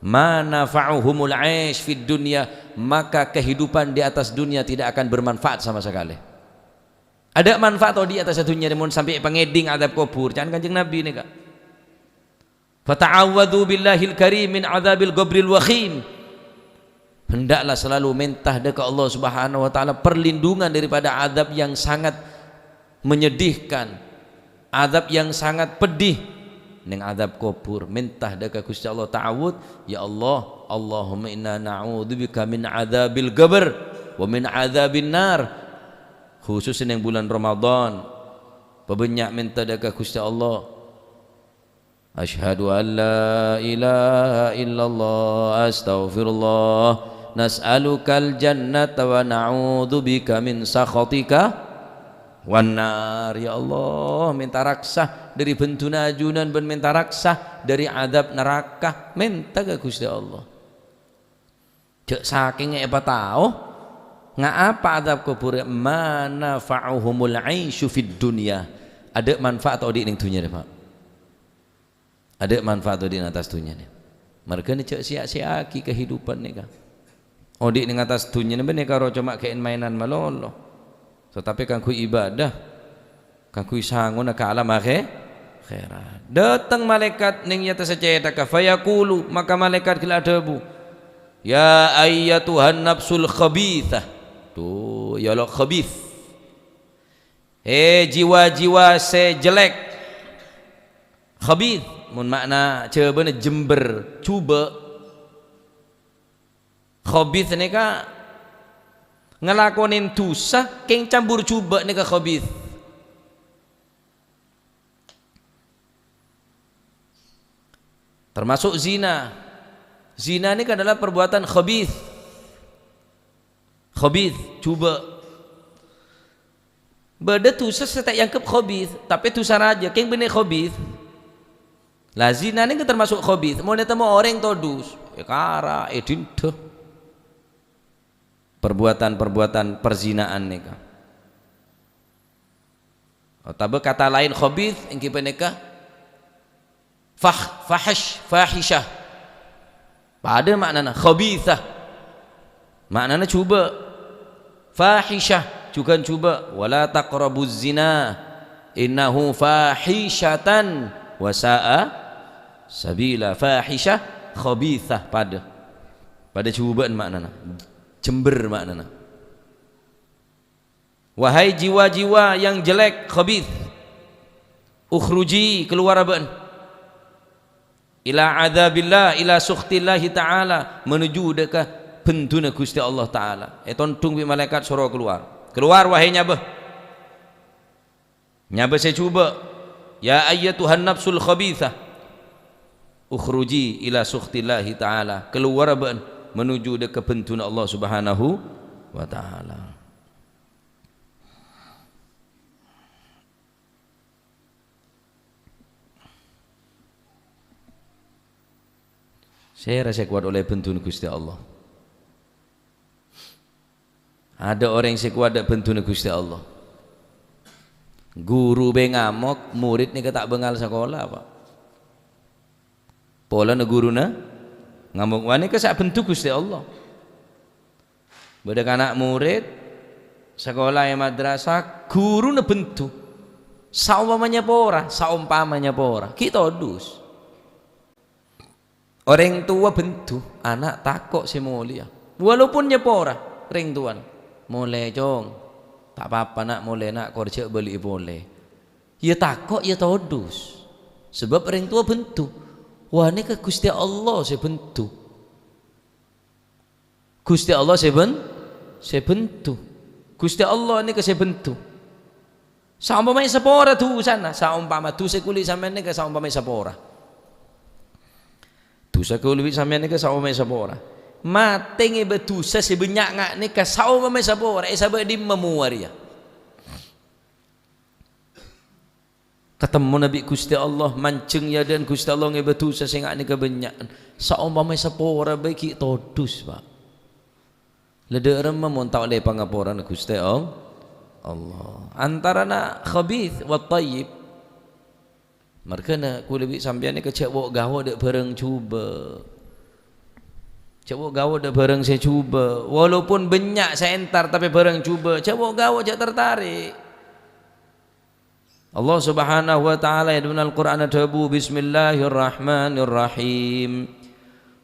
ma nafa'uhumul aish fid dunya, maka kehidupan di atas dunia tidak akan bermanfaat sama sekali." Adâ' manfaat odi' è attas dhunnya rè mon sampè' èpangèdhing azab kubur, ca'na Kanjeng Nabi nèka. "Fata'awwadzu billahil karim min adzabil qabril wahim." Hendaklah selalu mènta dâ' ka Allah Subhanahu wa Ta'ala perlindungan daripada azab yang sangat menyedihkan, azab yang sangat pedih, neng azab kubur. Mènta dâ' ka Ghustè Allah ta'awudz, "Ya Allah, Allahumma inna na'udzubika min adzabil qabr wa min adzabin nar." Khusus neng bulân Ramadan, pabânnya' mènta dâ' ka Ghustè Allah. Asyhadu an la ilaha illallah, astaghfirullah. Nas'alukal jannata wa na'udzubika min sakhatika wan nar. Ya Allah, mènta raksa dâri bhenduna ajunan bân mènta raksa dâri adzab naraka. Mènta ka Ghustè Allah. Jhâ' sakèngnga èpatao, ngapa adzab kubur, ma nafa'uhumul aisyu fid dunya. Adâ' manfaat odi' neng dhunnya rè, Pa'. Adâ' manfaat odi' neng attas dhunnya nè. Marghâna jhâ' sèya-sèya'aghi kahidupan nèka. Odi' neng attas dhunnya nè bânnè karo coma ghâ'èn maènan malolo. Tatapè kaangghuy ibadah, kaangghuy sangona ka alam akhè-, akhèrat. Dâteng malaèkat neng è attassa cèthagghâ, fayaqulu, maka malaèkat ghellâ' adhâbu, "Ya ayyatuhan nafsul khabithah." Tuh, ya Allah, khabith. He, jiwa-jiwa sè jelek. Khabith, mon ma'na Jhâbâna jembhâr, jhubâ'. Khabith nèka Ngalakonè dhusa kèng cambur jhubâ' nèka khabith. Termasuk zina. Zina nèka adalah perbuatan khabith. Khabith, jhubâ'. Bâdâ dhusa sè ta' èangghep khabith, tapè dhusa rajâ, kèng bânnè khabith. La, zina nèka termasuk khabith. Mon ètemmo orèng todus, èkara', èdhindhâ. Perbuatan-perbuatan perzinaan nèka. Otabâ kata laèn khabith èngghi panèka fah-, fahish-, fahisyah. Padâ ma'nana, khabithah. Ma'nana jhubâ'. Fahisyah, jhughân jhubâ'. "Wa la taqrabuz zina, innahu fahisyatan wa sa'a sabila." Fahisyah, khabithah, padâ. Padâ jhubâ'ân ma'nana. Jembhâr ma'nana. Wahai jiwa-jiwa yang jelek, khabith, ukhruji, kalowara bâ'ân, ila adzabillah, ila sukhtillahi ta'ala, menuju dâ' ka bhenduna Ghustè Allah Ta'ala. Ètondhung bi' malaèkat, soro kalowar. Kalowar, wahai nyabâ. Nyabâ sè jhubâ'. Ya ayyatuhan nafsul khabithah, ukhruji ila sukhtillahi ta'ala. Kalowara bâ'ân menuju dâ' ka bhenduna Allah Subhanahu wa Ta'ala. Sèra sè kowat ollè bhenduna Ghustè Allah. Adâ' orèng sè kowat dâ' bhenduna Ghustè Allah. Ghuru bhâi ngamok, morèd nèka ta' bângal sakola, Pak. Polana ghuruna ngamok. Wah, nèka sè abhendhu Ghustè Allah. Bâdâ kana' morèd sakola è madrasah, ghuruna bhendhu. Saompamana pora, saompamana pora, ghi' todus. Orèng towa bhendhu, ana' tako' sè molèya. Walaupun nyapora rèng towana. "Molè, Cong." "Ta' apa-apa, Na', molè, Na', kor jhâ' bâli'i polè." Iyâ tako', iyâ todus. Sabâb rèng towa bhendhu. Wah, nèka Ghustè Allah sè bhendhu. Ghustè Allah sè bhen-, sè bhendhu. Ghustè Allah nèka sè bhendhu. Saompama èsapora dhusana, saompama dhusa kaulâ bi' sampèyan nèka saompama èsapora. Dhusa kaulâ bi' sampèyan nèka saompama èsapora. Matè ngèbâ dhusa sè bânnya' nga' nèka saompama èsapora, èsabâ' dimma mowa rèya? Katemmona bi' Ghustè Allah, manjheng è adâ'na Ghustè Allah ngèbâ dhusa sè nga' nèka bânnya'an. Saompama èsapora bhâi ghi' todus, Pak. La dâ' remma mon ta' ollè pangaporana Ghustè All-, Allah. Antarana khabith wa thayyib. Marghâna kaulâ bi' sampèyan nèka jhâ' wo'-gawo' dâ' bhârâng jhubâ'. Jhâ' wo'-gawo' dâ' bhârâng sè jhubâ'. Walaupun bânnya' sè èntar, tapè bhârâng jhubâ'. Jhâ' wo'-gawo', jhâ' tartarè'. Allah Subhanahu wa Ta'ala è dhâlem Al-Qur'an adhâbu, "Bismillahirrahmanirrahim.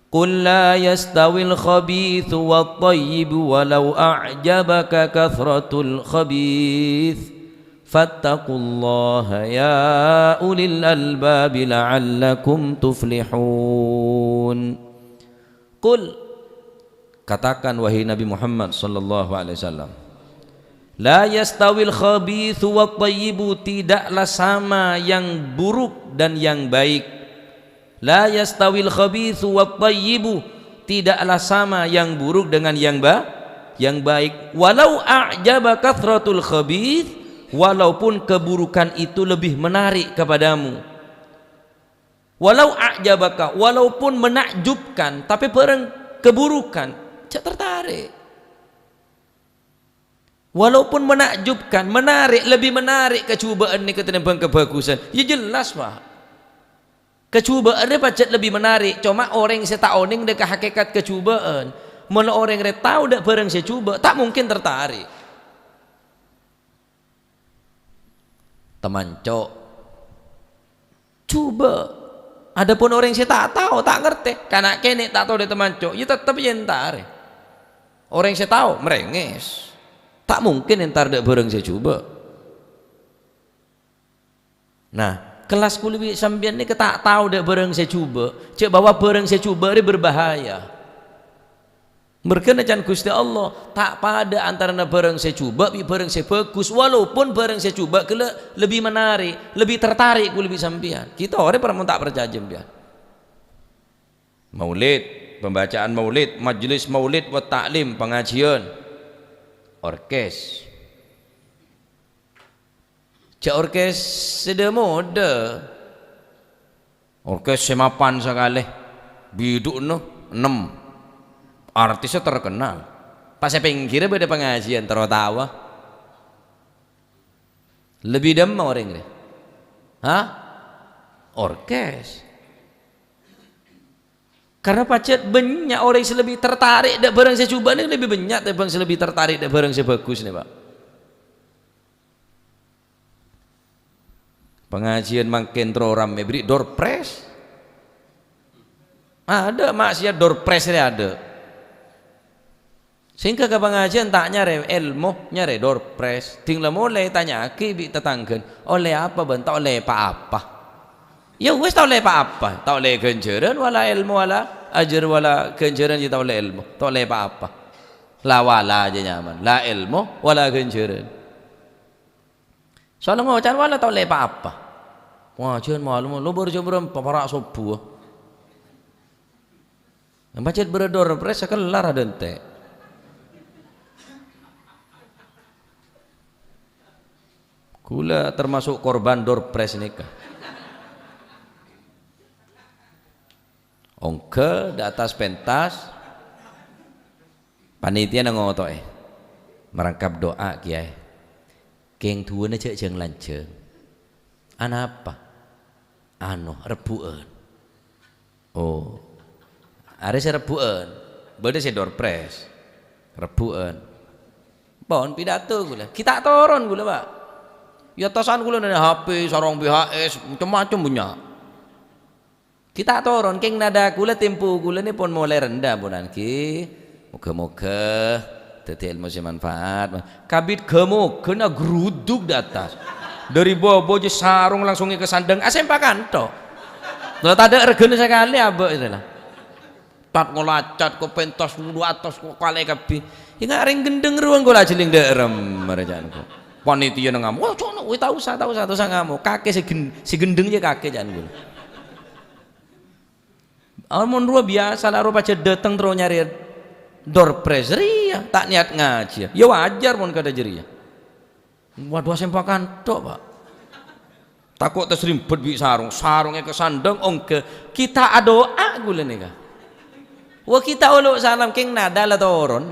Qul la yastawil khabithu wat thayyibu walau a'jabaka kathratul khabith. Fattaqullaha ya ulil albabi la'allakum tuflihun." Qul, katakan, wahai Nabi Muhammad sallallahu alaihi wasallam, "La yastawil khabithu wat thayyibu," tidaklah sama yang buruk dan yang baik. "La yastawil khabithu wat thayyibu," tidaklah sama yang buruk dengan yang ba-, yang baik. "Walau a'jaba kathratul khabith," walaupun keburukan itu lebih menarik kepadamu. "Walau a'jabaka," walaupun menakjubkan, tapè bhârâng keburukan, jhâ' tartarè'. Walaupun menakjubkan, menarik, lebih menarik kajhubâ'ân nèka tènèmbhâng kabhâghusân. Iyâ jelas, Pak. Kajhubâ'ân rè pajhât lebih menarik, coma orèng sè ta' onèng dâ' ka hakikat kajhubâ'ân. Mon orèng rè tao dâ' bhârâng sè jhubâ', ta' mungkin tartarè'. Tamanco'. Jhubâ'. Adapun orèng sè ta' tao, ta' ngartè, kana' kènè' ta' tao dâ' tamanco', iyâ tettep iyâ èntarè. Orèng sè tao, mrèngès. Ta' mungkin èntar dâ' bhârâng sè jhubâ'. Nah, kellas kaulâ bi' sampèyan nèka ta' tao dâ' bhârâng sè jhubâ', jhâ' bahwa bhârâng sè jhubâ' rè berbahaya. Merghâna can Ghustè Allah, ta' padâ antarana bhârâng sè jhubâ' bi' bhârâng sè bhâghus, walaupun bhârâng sè jhubâ' ghellâ' lebbi menarik, lebbi tertarik ghulâ bi' sampèyan. Kita orèng para mon ta' parcajâ sampèyan. Maulid, pembacaan maulid, majelis maulid wa ta'lim, pengajian, orkes. Jhâ' orkes sè dâ-modâ. Orkes sè mapan sakalè. Bidhu'na ennem. Artissa terkenal. Pas è pèngghirrâ bâdâ pangajiân, terro tawa. Lebbi dâmma orèng rè. Hah? Orkes. Karna pajhât bânnya' orèng sè lebbi tertarik dâ' bhârâng sè jhubâ' nèka lebbi bânnya' tèmbhâng sè lebbi tertarik dâ' bhârâng sè bhâghus nèka, Pak. Pangajiân mangkèn terro rammè, bâri' door prize. Adâ' maksiat door prize rè adâ'. Sèngghâ ka pangajiân ta' nyarè èlmo, nyarè door prize. Dhing la molè tanya'aghi bi' tatangghâna, "Ollè apa bâ'na?" "Ta' ollè pa-apa." Ya wis, ta' ollè pa-apa. Ta' ollè ghânjhârân, wala èlmo, wala ajhâr, wala ghânjhârân, ya ta' ollè èlmo. Ta' ollè pa-apa. La wala jâ nyaman. La èlmo, wala ghânjhârân. Soalnya ngoca' wala ta' ollè pa-apa. Wah, jân malem, lo baru jam berapa? Para' sobbhu. Yang pajhât bârâ door prize sakellar adântè'. Ghulâ termasuk korban door prize nèka. Ongghâ dâ' attas pentas, panitiana ngoto'è. Merangkap doa, Kiai. Kèng duwâna jhâ' jhâng-lanjhâng. Anapa? Anu, rebbhu'ân. Oh. Arè sè rebbhu'ân, bâdâ sè door prize. Rebbhu'ân. Pon pidato ghulâ. Ghi' ta' toron ghulâ, Pak. Ya, attasân ghulâ nèka H P, sarong V H S, macem-macem bânnya'. Ghi' ta' toron, kèng nada ghulâ, tempo ghulâ nèka pon molè rendhâ, ponan ghi. Moghâ-moghâ dhâddhi èlmo sè manfaat. Kabit ghâmoghâna gruduk dâ' attas. Dâri bâbâ jâ sarong langsung èkasandhâng, asèmpakan tok. Lah tadâ' règhâna sakalè abâ' itu lah. Cat ngolacat, kok pentas dhu attas, kok kalè kabbhi. Ya, nga' rèng ghendheng rowa engko' la jhelling dâ' remma, rè, ca'na engko'. Panitiana ngamo', "Oh, ca'na, weh, ta' osa, ta' osa, ta' osa ngamo'. Kakè sè gen-, sè ghendheng jâ kakè," ca'na ghulâ. Amon rowa biyasa la rowa pajhât dâteng terro nyarè door prize rèya, ta' niyat ngajhiyâ. Ya wajar mon kadhâ' jârèya. Waduh, asèmpakan tok, Pak. Tako' tasrimbet bi' sarong, sarong èkasandhâng, ongghâ. Ghi' ta' adu'a ghulâ nèka. Wah, ghi' ta' olo' salam, kèng nada la toron.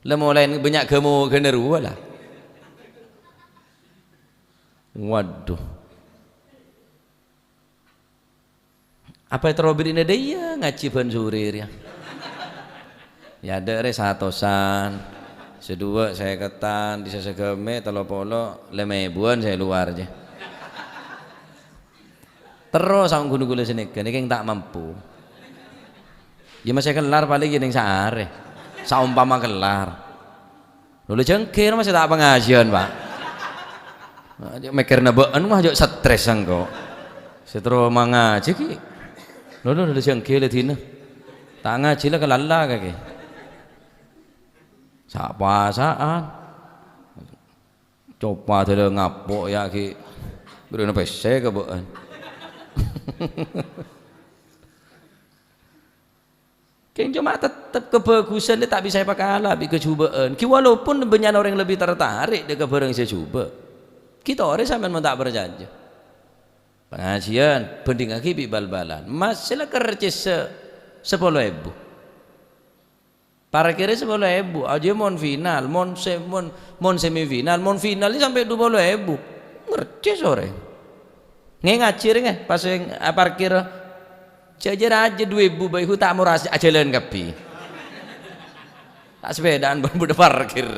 La molaè bânnya' ghâmoghâna rowa la. Waduh. Apa èterro bâri'na dâ' iyâ ngajhi bân surè rèya? Yâ, adâ' rè satosan, sè duwâ' sèkettan, dissa sagâmè' tello polo, lèma èbuwân sè lowar jâ. Terro saongghuna ghulâ sanèka, nèka kèng ta' mampu. Yâ, masè kellar palèng yâ nèng saarè. Saompama kellar. Lho, la jhângghi masè ta' pangajhiyân, Pak. Jhâ' mèkkèrna bâ'ân, wah, jhâ' stres engko'. Sè terro mangajhi ghi. Lho, lho, lho, jhângghilâ dinah. Ta' ngajhi la kalala kakè. Sa'-pasa'an. Copa dâlâ ngapo' yâ ghi. Bherri'na pèssè ka bâ'ân. Kèng coma tettep kabhâghusân ta' bisa èpakala bi' kajhubâ'ân. Ghi walaupun bânnya'na orèng lebbi tertarik dâ' ka bhârâng sè jhubâ'. Ghi torè sampèyan mon ta' parcajâ. Pangajhiyân, bhândhingngaghi bi' bal-balan. Mas sè la kercèssa sapolo èbu. Parkirè sapolo èbu, ajiyâ mon final, mon se-, mon, mon semifinal, mon final sampè' dupolo èbu. Ngercès orèng. Ngè ngajhi rè ngè, pas sè, ah, parkir. Jhâ' jâ rajâ du èbu bhâi, hu ta' mora ajhâlân kabbhi. Ta' sepèdaan bân bâdâ parkir.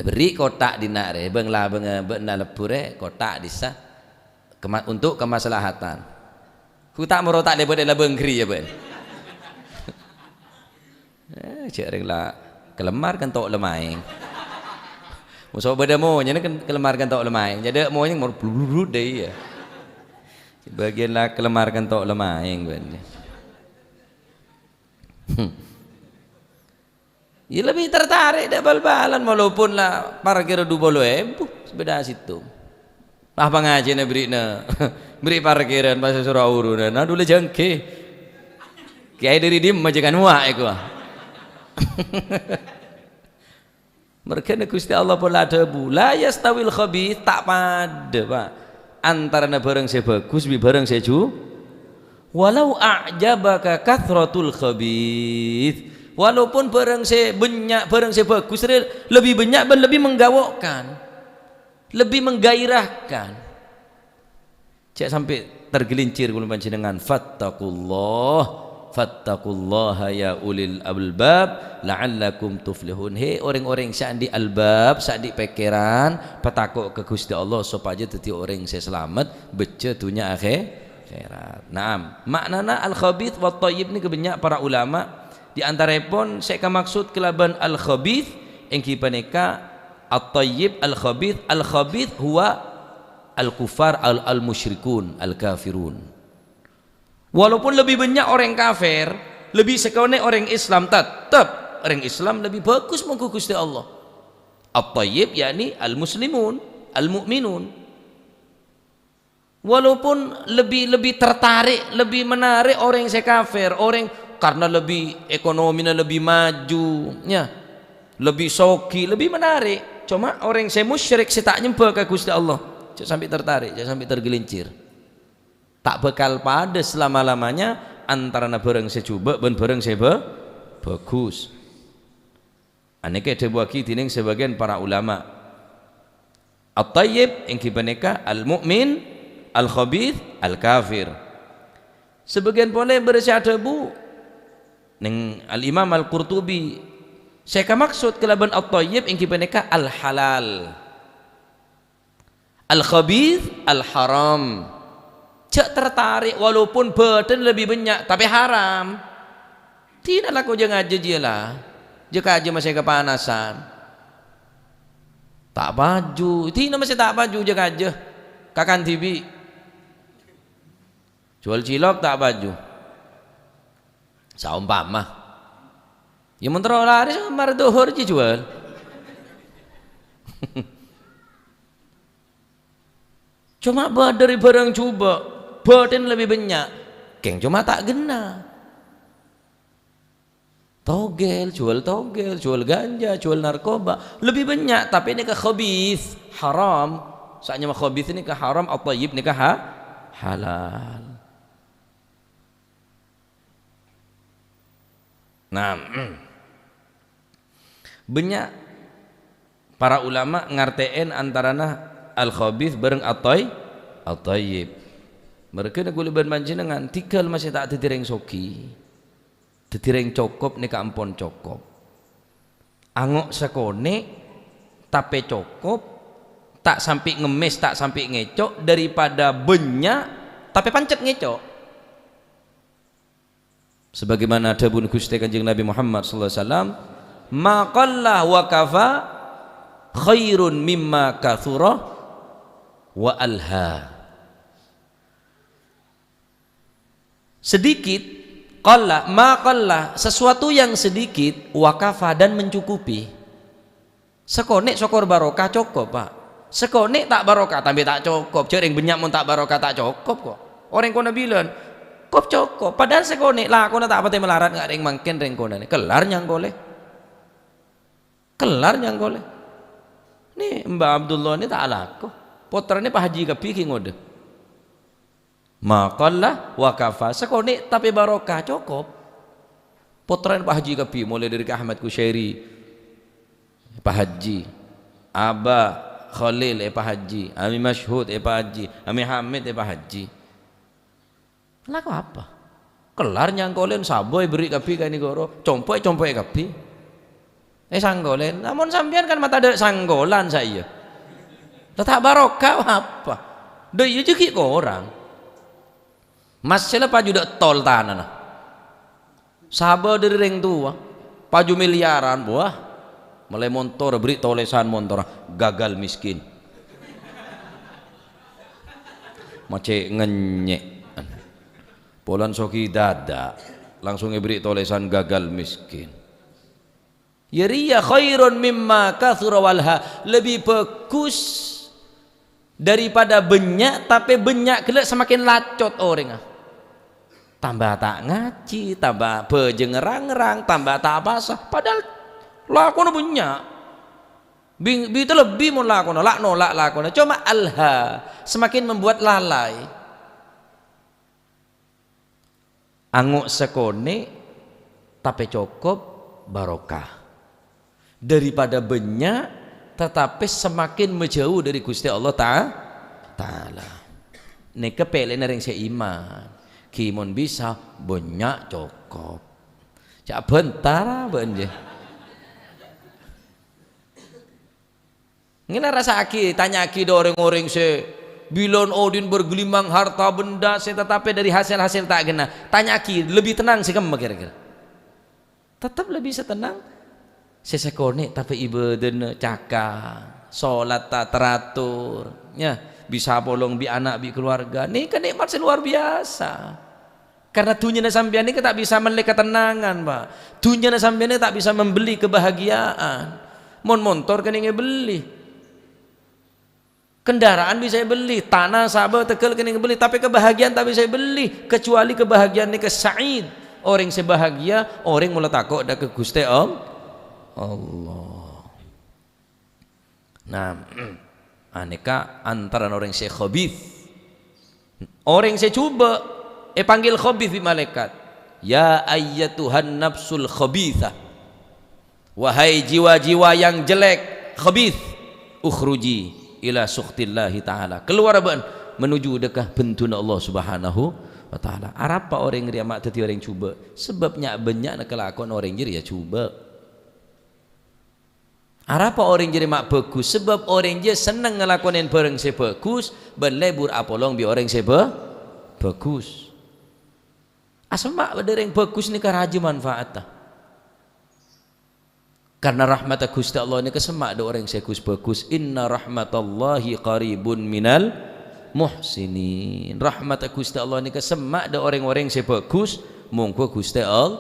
Bherri' kotak dinna' rè, bâng-labângnga bâ'na lebbhu rè, kotak dissa. Kema-, untuk kemaslahatan. Hu ta' moro ta' lèbât è labâng ghâriyâ bâ'na. Eh, jhâ' rèng la kalemmar kan to' lemaèng. Moso bâdâ monyèna kan kalemmar kan to' lemaèng. Jhâ' dâ' monyèng mor bludrut dâ' iyâ. Bâgiyân la kelemar kento' lemaèng bân. Iyâ lebbi tertarik dâ' bal-balan, walaupun la parkir du polo èbu, sepeda sèttong. Lah pangajiyânna bherri'na, bherri' parkiran pas soro uruna, nah dulâ jhângghi. Kèyaè dâri dimma jhâ' kan wa' èkowa. Mergâna Ghustè Allah pola adhâbu, "La yastawil khabith," ta' padâ, Pak, antarana bhârâng sè bhâghus bi' bhârâng sè ju-, "Walau a'jabaka kathratul khabith," walaupun bhârâng sè bânnya', bhârâng sè bhâghus rè lebbi bânnya' bân lebbi menggawokan, lebbi menggairahkan. Jhâ' sampè' tergelincir kaulâ panjhennengngan. Fattaqullah, fattaqullaha ya ulil albab, la'allakum tuflihun. He, orèng-orèng sè andi' albab, sè andi' pèkkèran, patako' ka Ghustè Allah sopajâ dhâddhi orèng sè salamet, bhâjjhâ dhunnya akhè-, akhèrat. Naam, ma'nana al-khabith wa thayyib nèka bânnya' para ulama. Di antaraèpon sè èkamaksud kalabân al-khabith, èngghi panèka at-thayyib, al-khabith. Al-khabith huwa al-kuffar, al-, al-musyrikun, al-kafirun. Walaupun lebbi bânnya' orèng kafir, lebbi sakonè' orèng Islam, tettep orèng Islam lebbi bhâghus mongghu Ghustè Allah. At-thayyib, yakni al-muslimun, al-mu'minun. Walaupun lebbi, lebbi tertarik, lebbi menarik orèng sè kafir, orèng karna lebbi ekonomina lebbi maju, ya, lebbi soghi, lebbi menarik. Coma orèng sè musyrik sè ta' nyembhâ ka Ghustè Allah, jhâ' sampè' tertarik, jhâ' sampè' tergelincir. Ta' bhâkal padâ selama-lamanya antarana bhârâng sè jhubâ' bân bhârâng sè bhâ-, bhâghus. Anèka èdhâbuwâghi dhinèng sabâgiyân para ulama. At-thayyib èngghi panèka al-mu'min, al-khabith, al-kafir. Sabâgiyân polè bârâs sè adhâbu nèng Al-Imam Al-Qurtubi, sè èkamaksud kalabân at-thayyib èngghi panèka al-halal. Al-khabith, al-haram. Jhâ' tertarik, walaupun bâdân lebbi bânnya', tapè haram. Dina lako jhâ' ngajhâ jiyâ la. Jhâ' kajhâ masè kapanasan. Ta' paju. Dina masè ta' paju jhâ' kajhâ. Kakan dhibi'. Jhuwâl cilok ta' paju. Saompama. Yâ, mon terro larè, sampè' dhuhur jiyâ jhuwâl. Coma bâdâ rè bhârâng jhubâ', bâdân lebbi bânnya', kèng coma ta' ghenna. Togel, jhuwâl togel, jhuwâl ganja, jhuwâl narkoba, lebbi bânnya', tapè nèka khabith, haram. Sè nyama khabith nèka haram, at-thayyib nèka ha-, halal. Nah, bânnya' para ulama ngartè'è antarana al-khabith bhâreng at-thayy-, at-thayyib. Marghâna kaulâ bân panjhennengngan, dhigghâl masè ta' dhâddhi rèng soghi. Dhâddhi rèng cokop nèka ampon cokop. Ango' sakonè', tapè cokop, ta' sampè' ngemmès, ta' sampè' ngèco', daripada bânnya', tapè pancet ngèco'. Sebagaimana dhâbuna Ghustè Kanjeng Nabi Muhammad sallallahu alaihi wasallam, "Ma qalla wa kafa khairun mimma kathura wa alha." Sedikit, qalla, ma qalla, sesuatu yang sedikit, wa kafa, dan mencukupi. Sakonè' sokor barokah cokop, Pak. Sakonè' ta' barokah, tambâ ta' cokop. Jhâ' rèng bânnya' mon ta' barokah ta' cokop, kok. Orèng kona bilân, "Kop cokop." Padahal sakonè' lakona ta' patè malarat nga' rèng mangkèn rèng kona nè. Kellar nyangkolè. Kellar nyangkolè. Nè, Mbah Abdullah nè ta' alako. Pottrana Pak Haji kabbhi ghi' ngodâ. Ma qalla wa kafa. Sakonè' tapè barokah, cokop. Pottrana Pak Haji kabbhi, molaè dâri Ka Ahmad Kusyairi, Pak Haji. Aba Khalil, è Pak Haji. Ami Masyhud, è Pak Haji. Ami Hamid, è Pak Haji. Lako apa? Kellar nyangkolèn, sabo èberri' kabbhi ka negoro, compo' ècompo'è kabbhi. Èsangkolèn. Lamon sampèyan kan ma' tadâ' sangkolan saèya. La ta' barokah apa? Dâ' iyâ jâ' ghi' korang. Massè la paju dâ' tol tanana. Saba dâri rèng towa, paju milyaran, wah. Mellè montor, bherri' tolèsan montorra, "Gagal miskin." Ma' cè' ngennyè'. Polana soghi dâdâ', langsung èberri' tolèsan gagal miskin. Ya rèya khairun mimma katsura wa alha, lebbi bhâghus daripada bânnya', tapè bânnya' ghellâ' semakin lacot orèngnga. Tamba ta' ngajhi, tamba bhâjângnga rang-rang, tamba ta' apowasa, padahal lakona bânnya'. Bi-, bi' ta' lebbi mon lakona, la' nolak lakona. Coma alha, semakin membuat lalai. Ango' sakonè', tapè cokop, barokah. Daripada bânnya', tatapè semakin majâu dâri Ghustè Allah Ta-, Ta'ala. Nèka pèlèna rèng sè iman. Ghi mon bisa, bânnya' cokop. Ca' bhântar, bân, jâ. Ngèna rassa'aghi, tanya'aghi dâ' orèng-orèng sè bilân odi'na bergelimang harta benda sè tatapè dâri hasèl-hasèl ta' ghenna. Tanya'aghi, lebbi tennang sè kemma kèra-kèra? Tettep lebbi sè tennang sè sakonè' tapè ibâdâna caka', solatta teratur, ya, bisa apolong bi' ana', bi' keluarga. Nèka nè'mat sè luar biasa. Karena dhunnyana sampèyan nèka ta' bisa mellè katennangan, Pak. Dhunnyana sampèyan nèka ta' bisa membeli kebahagiaan. Mon montor kènè' èbelli. Kendaraan bisa èbelli, tana sabâ tegghâl kènè' èbelli, tapè kebahagiaan ta' bisa èbelli, kecuali kebahagiaan nèka sa'id. Orèng sè bahagia, orèng mola tako' dâ' ka Ghustè All-, Allah. Nah, anèka antarana orèng sè khabith. Orèng sè jhubâ' èpanggil khabith bi' malaèkat. "Ya ayyatuhan nafsul khabithah." Wahai jiwa-jiwa yang jelek, khabith, ukhruji ila sukhtillahi ta'ala. Kalowar bâ'na menuju dâ' ka benduna Allah Subhanahu wa Ta'ala. Arapa orèng rèya ma' dhâddhi orèng jhubâ'? Sabâb nya'-bânnya'na kalakowan orèng jârèya jhubâ'. Arapa orèng jârèya ma' bhâghus? Sabâb orèng jârèya senneng ngalakonè bhârâng sè bhâghus, bân lebur apolong bi' orèng sè bhâ-, bhâghus. Asemma' bâdâ rèng bhâghus nèka rajâ manfaatta. Karna rahmatta Ghustè Allah nèka semma' dâ' orèng sè ghus-bhâghus. "Inna rahmatallahi qaribun minal muhsinin." Rahmatta Ghustè Allah nèka semma' dâ' orèng-orèng sè bhâghus, mongghu Ghustè All-,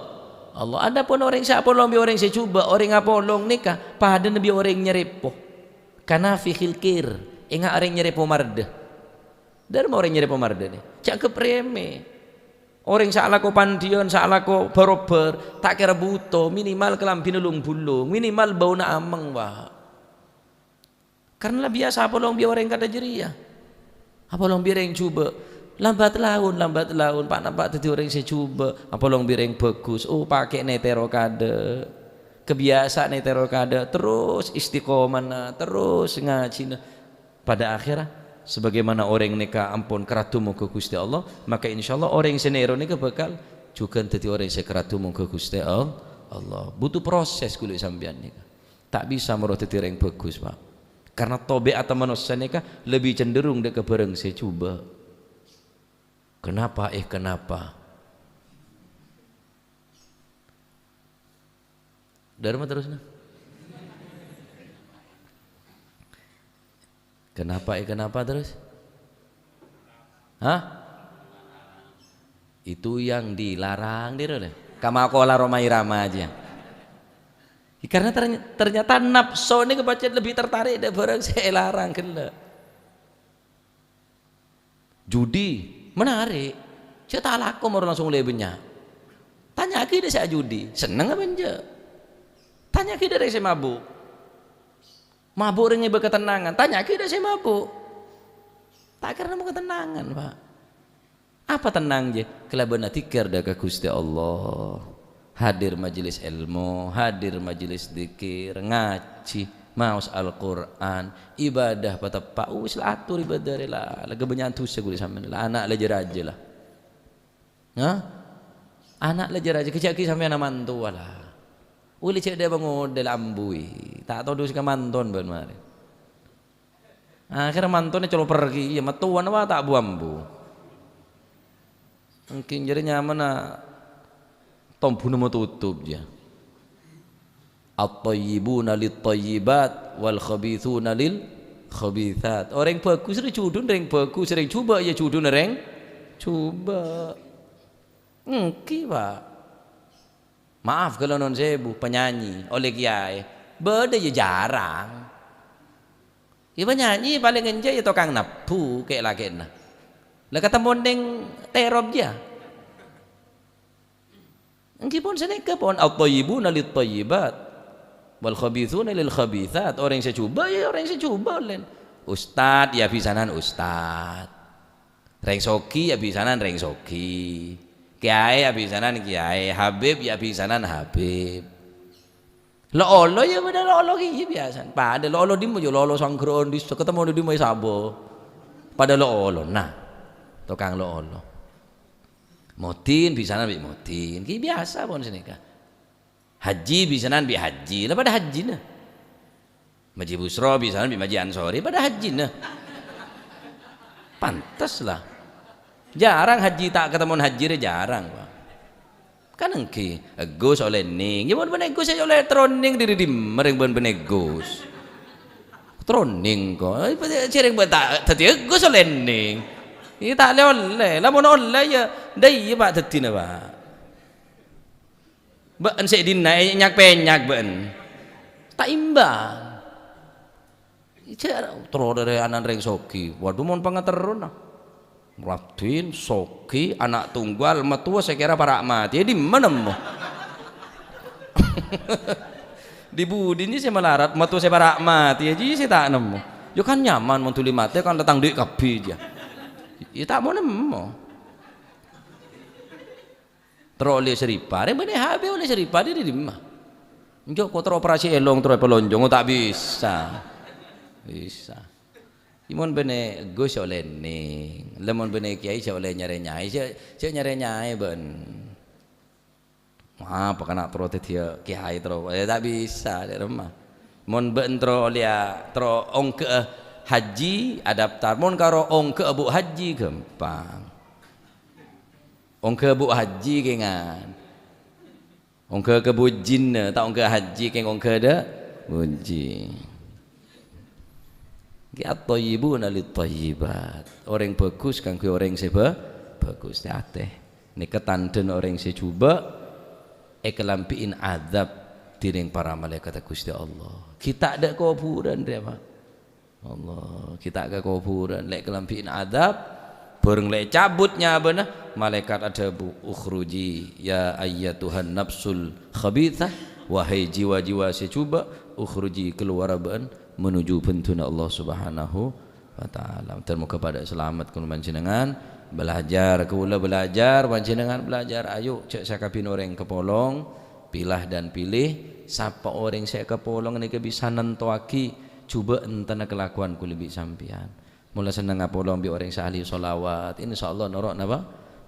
Allah. Adapun orèng sè apolong bi' orèng sè jhubâ', orèng apolong nèka padâna bi' orèng nyarèpo. Kanafikhil kir, enga' orèng nyarèpo mardhâ. Dâremma orèng nyarèpo mardhâ nè? Ca'na ghâp remè. Orèng sè alako pandhiyân, sè alako bhâr-obbhâr, ta' kèra bhuto, minimal kalambhina lung-bulung, minimal bâuna ameng, Pak. Karna la biyasa apolong bi' orèng kadhâ' jârèya. Apolong bi' rèng jhubâ'. Lambat laun, lambat laun, pa'-napa' dhâddhi orèng sè jhubâ'. Apolong bi' rèng bhâghus. Oh, pakè' nètèro kadhâ'. Kabiyasa nètèro kadhâ'. Terros istiqomana, terros ngajhina. Pada akhèrra, sebagaimana orèng nèka ampon karaddhu mongghu Ghustè Allah, maka insyaallah orèng sè nèro nèka bhâkal jhughân dhâddhi orèng sè karaddhu mongghu Ghustè All-, Allah. Butuh proses ghulâ sampèyan nèka. Ta' bisa moro dhâddhi orèng bhâghus, Pak. Karna tabi'atta manossa nèka lebbi cenderung dâ' ka bhârâng sè jhubâ'. Kenapa, eh, kenapa? Dâremma terros, nah. Kenapa, eh, kenapa terros? Hah? Itu yang dilarang, diro deh. Kamakola Rhoma Irama aja. Ya, karena terny-, ternyata napso ini kepancet lebih tertarik dâ' bhârâng sè èlarang ghellâ'. Judi, menarik. Jâ' ta' alako moro langsung lebânnya. Tanya'aghi dâ' sè ajudi, senneng apa enjâ'? Tanya'aghi dâ' rèng sè mabuk. Mabuk rèng ngèbâ katennangan, tanya'aghi dâ' sè mabuk. Ta' kèra nemmo katennangan, Pak. Apa tennang, jâ? Kalabân adzikir dâ' ka Ghustè Allah. Hadir majelis èlmo, hadir majelis dzikir, ngajhi, maos Al-Qur'an, ibadah pateppa', wis la ator ibadah rè la, la kabânnya'an dhusa ghulâ sampèyan la, ana' la jâ-rajâ la. Hah? Ana' la jâ-rajâ, kejjhâ' ghi' sampèyan amantowa la. Wali cè' dâ' pangodâ la ambuwi, ta' todus ka manton bân marè. Akhèrra mantona coloperraghi, iyâ, mattowana wa ta' bu-ambu. Ènggi jârèya nyamana tombuna matotop, jâ. "At-thayyibuna lit-thayyibat wal khabithuna lil Khabithat. Orèng bhâghus rè judhuna rèng bhâghus, rèng jhubâ' ya judhuna rèng jhubâ'. Èngghi, Pak. Maaf, ghâllu non sebu, penyanyi, ollè kèyaè. Bâdâ ya jhârâng. Ya, penyanyi palèng enjâ' ya tokang nebbhu kè'-lakè'na. La katemmo neng terop jiyâ. Èngghi pon sanèka pon, "At-thayyibuna lit-thayyibat, wal khabitsuna lil khabitsat." Orèng sè jhubâ' ya orèng sè jhubâ' lèn. Ustad ya bisanan ustad. Rèng soghi ya bisanan rèng soghi. Kèyaè ya bisanan kèyaè. Habib ya bisanan habib. Lo'-olo' ya padâ lo'-olo' kèya biasana. Padâ lo'-olo' dimma ya lo'-olo' sangghârân dissa, katemmo dimma ya sabo. Padâ lo'-olo'. Nah, tokang lo'-olo'. Modin bisanan bi' Modin. Kèya biasa pon sanèka. Haji bisanan bi' Haji. La padâ hajina. Maji Busro bisanan bi' Maji Ansori. Padâ hajina. Pantes la. Jhârâng haji ta' katemmo haji rè jhârâng, Pak. Kan èngghi, Gus ollè nèng. Ya mon bâ'na Gus ya ollè terro nèng dâri dimma rèng bân-bâ'na Gus. Terro nèng ko. Eh, sèrèng bân ta' dhâddhi Gus ollè nèng. Iyâ ta' lè-ollè. Lamon ollè ya, dâ' iyâ, Pak, dhâddhina, Pak. Bâ'en sè dinna' ènyak-pènyak bâ'en. Ta' imbang. Jhâ' terro dâri ana'na rèng soghi. Waduh, mon pangaterrona. Raddhin, soghi, ana' tongghâl, mattowa sè kèra para' matè. È dimma nemmo? Di budina sè malarat, mattowa sè para' matè, jiyâ sè ta' nemmo. Yâ kan nyaman, mon dhuli matè kan la tang dhi' kabbhi, jiyâ. Yâ ta' mon nemmo. Terro ollè saripa. Rèng bâ'na H B ollè saripa dâri dimma? Enjâ' ko terro operasi èlong terro èpalonjong, ta' bisa. Bisa. Mon bâ'na Gus sè ollè nèng. Lamon bâ'na kèyaè sè ollè nyarè nyaè, sè, sè nyarè nyaè bâ'en. Apa kana' terro dhâddhiyâ kèyaè terro? Eh, ta' bisa, dâ' remma. Mon bâ'en terro ollèya, terro ongghâ'â haji, adaptar. Mon karo ongghâ'â bu' haji, ghâmpang. Ongghâ bu' haji kèngan. Ongghâ ka bujina, ta' ongghâ haji kèng ongghâ dâ' buji. Ghi at-thayyibuna lit-thayyibat. Orèng bhâghus kaangghuy orèng sè bhâ-, bhâghus. Tè-atè. Nèka tandhâna orèng sè jhubâ' èkalambhi'in adzab dâri para malaèkatta Ghustè Allah. Ghi' ta' dâ' kobhurân rèya, Pak. Allah, ghi' ta' ka kobhurân, lè' kalambhi'in adzab, bhâreng lè' cabut nyabâna, malaèkat adhâbu, "Ukhruji, ya ayyatuhan nafsul khabithah, wahai jiwa-jiwa sè jhubâ', ukhruji, kalowara bâ'en menuju benduna Allah Subhanahu wa Ta'ala." Dhân moghâ padâ salamet kaulâ panjhennengngan, belajar, kaulâ belajar, panjhennengngan belajar. Ayo, jhâ' sakabin orèng kapolong, pilah dan pilih, sapa orèng sè èkapolong nèka bisa nantowaghi jhubâ' entana kalakowan kaulâ bi' sampèyan. Mola senneng apolong bi' orèng sè ahli sholawat, insyaallah noro' napa?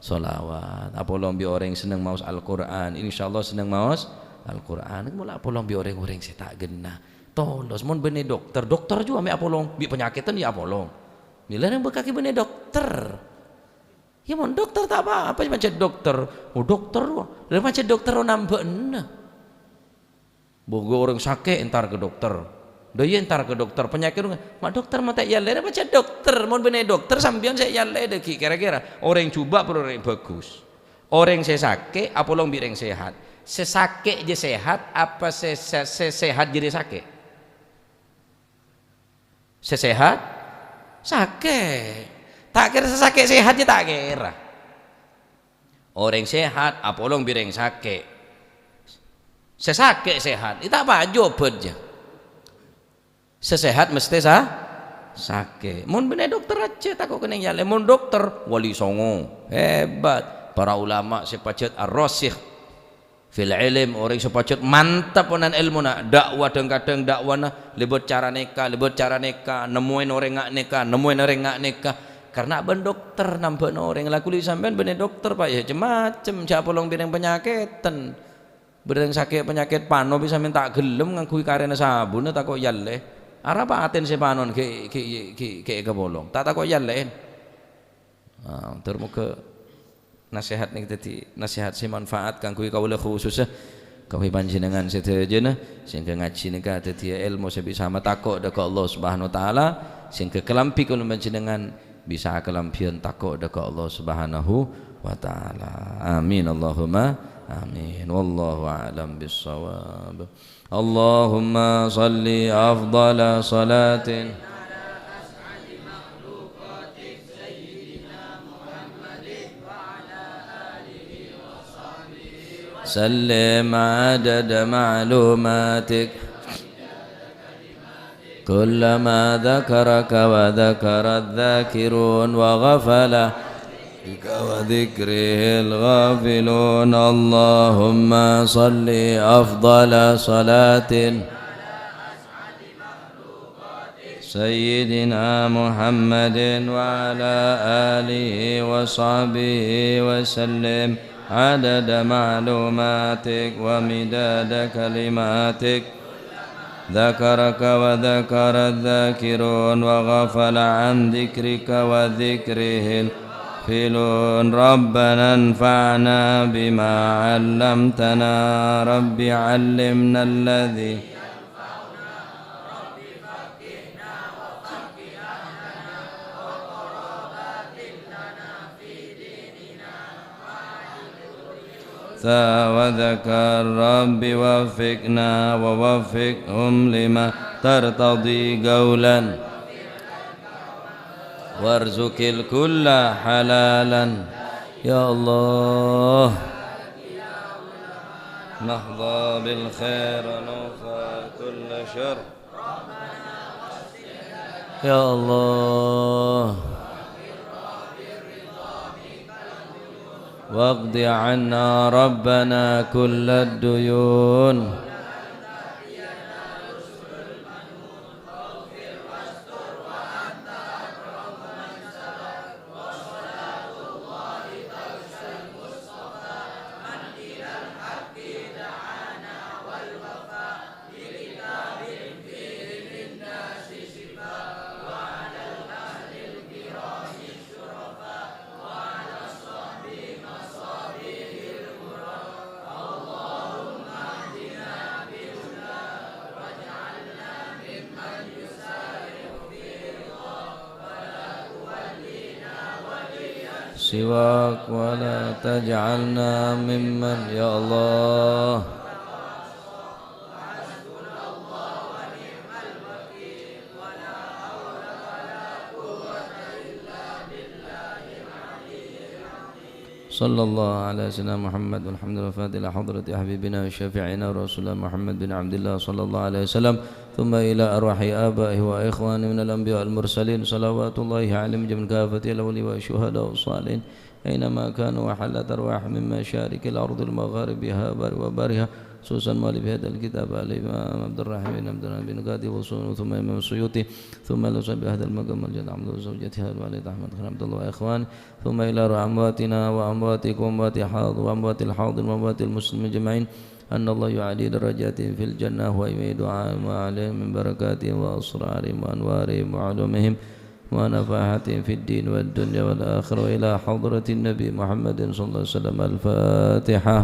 Sholawat. Apolong bi' orèng senneng maos Al-Qur'an, insyaallah senneng maos Al-Qur'an. Mola apolong bi' orèng-orèng sè ta' ghenna. Tolos, mon bânnè dokter, dokter jhuwa mè' apolong, bi' panyakèdhân ya apolong. Mèla rèng bâkakè bânnè dokter. Ya mon dokter ta' apa-apa, pancèn dokter. Oh, dokter, wah. Lha pancèn dokter rowa nambâ'âna. Bâ, orèng sakè' entar ka dokter. Dâ' iyâ entar ka dokter, panyakèt orèng, ma' dokter matè èyallè, rèng pancèn dokter. Mon bânnè dokter, sampèyan sè èyallè dâgghi', kèra-kèra. Orèng jhubâ' apa orèng bhâghus? Orèng sè sakè' apolong bi' rèng sehat. Sè sakè' jâ sehat, apa sè, sè, sè sehat jârèya sakè'? Sè sehat, sakè'. Ta' kèra sè sakè' sehat, jâ ta' kèra. Orèng sehat apolong bi' rèng sakè'. Sè sakè' sehat, ta' pajhât obhât, jâ. Sè sehat mestè sa-, sakè'. Mon bânnè dokter jâ tako' kennèng èyallè. Mon dokter, Wali Songo. Hebat. Para ulama sè pajhât ar-rasikh fil ilm, orèng sè pajhât mantep onan èlmona, da'wa dhâng-kadhâng da'wana lèbât cara nèka, lèbât cara nèka, nemmoèn orèng nga' nèka, nemmoèn orèng nga' nèka. Karna bân dokter nambâ'âna orèng. La kulâ sampèyan bânnè dokter, Pak, ya cem-macem, jâ' apolong bi' rèng panyakèdhân. Bi' rèng sakè' panyakèt pano bi' sampèyan ta' ghellem ngangghuy karèna sabunna tako' èyallè. Arapa atèn sè panon ghi', ghi', ghi', ghi' èkapolong. Ta' tako' èyallè. Ah, dhân moghâ nasèhat nèka dhâddhi nasèhat sè manfaat kaangghuy kaulâ khusussa. Kaulâ panjhennengngan sadhâjâna, sehingga ngajhi nèka dhâddhiyâ èlmo sè bisa matako' dâ' ka Allah Subhanahu wa Ta'ala, sehingga kalambhi kaulâ panjhennengngan bisa kalambhiyân tako' dâ' ka Allah Subhanahu wa Ta'ala. Amin, Allahumma amin. Wallahu a'lam bissawab. Allahumma shalli afdhala shalatin sallim adada ma'lumatik. كلما ذكرك وذكر الذاكرون وغفل عن ذكرك وذكره الغافلون. اللهم صل أفضل صلاة سيدنا محمد وعلى آله وصحبه وسلم عدد معلوماتك ومداد كلماتك. ذكرك وذكر الذاكرون وغفل عن ذكرك وذكره الغافلون. ربنا انفعنا بما علمتنا. رب علمنا الذي وذكر. رب وفقنا ووفقهم لما ترتضي قولا وارزق الكل حلالا. يا الله، نحظى بالخير وننفى كل شر. يا الله، واقض عنا ربنا كل الديون. سواك ولا تجعلنا ممن، يا الله. صلى الله على سيدنا محمد. والحمد لله الفاتح إلى حضرة حبيبنا وشفيعنا ورسولنا محمد بن عبد الله صلى الله عليه وسلم، ثم إلى أرواح آبائه وإخوانه من الأنبياء والمرسلين، صلوات الله عليهم جميعا كافة، الأولين والشهداء والصالحين، أينما كانوا، وحلت أرواحهم من مشارق الأرض لمغاربها وبرها، خصوصا مؤلف هذا الكتاب الإمام عبد الرحمن بن عبد الرحمن بن قاضي وصول، ثم الإمام السيوطي، ثم إلى صاحب هذا المقام الجليل عبد الله وزوجته الوالد أحمد خان عبد الله وإخوانه، ثم إلى أرواح أمواتنا وأمواتكم وأموات حاض-، وأموات الحاضرين وأموات المسلمين أجمعين، أن الله يعلي درجاتهم في الجنة ويميد عليهم من بركاتهم وأسرارهم وأنوارهم وعلومهم ونفحاتهم في الدين والدنيا والآخرة، وإلى حضرة النبي محمد صلى الله عليه وسلم. الفاتحة.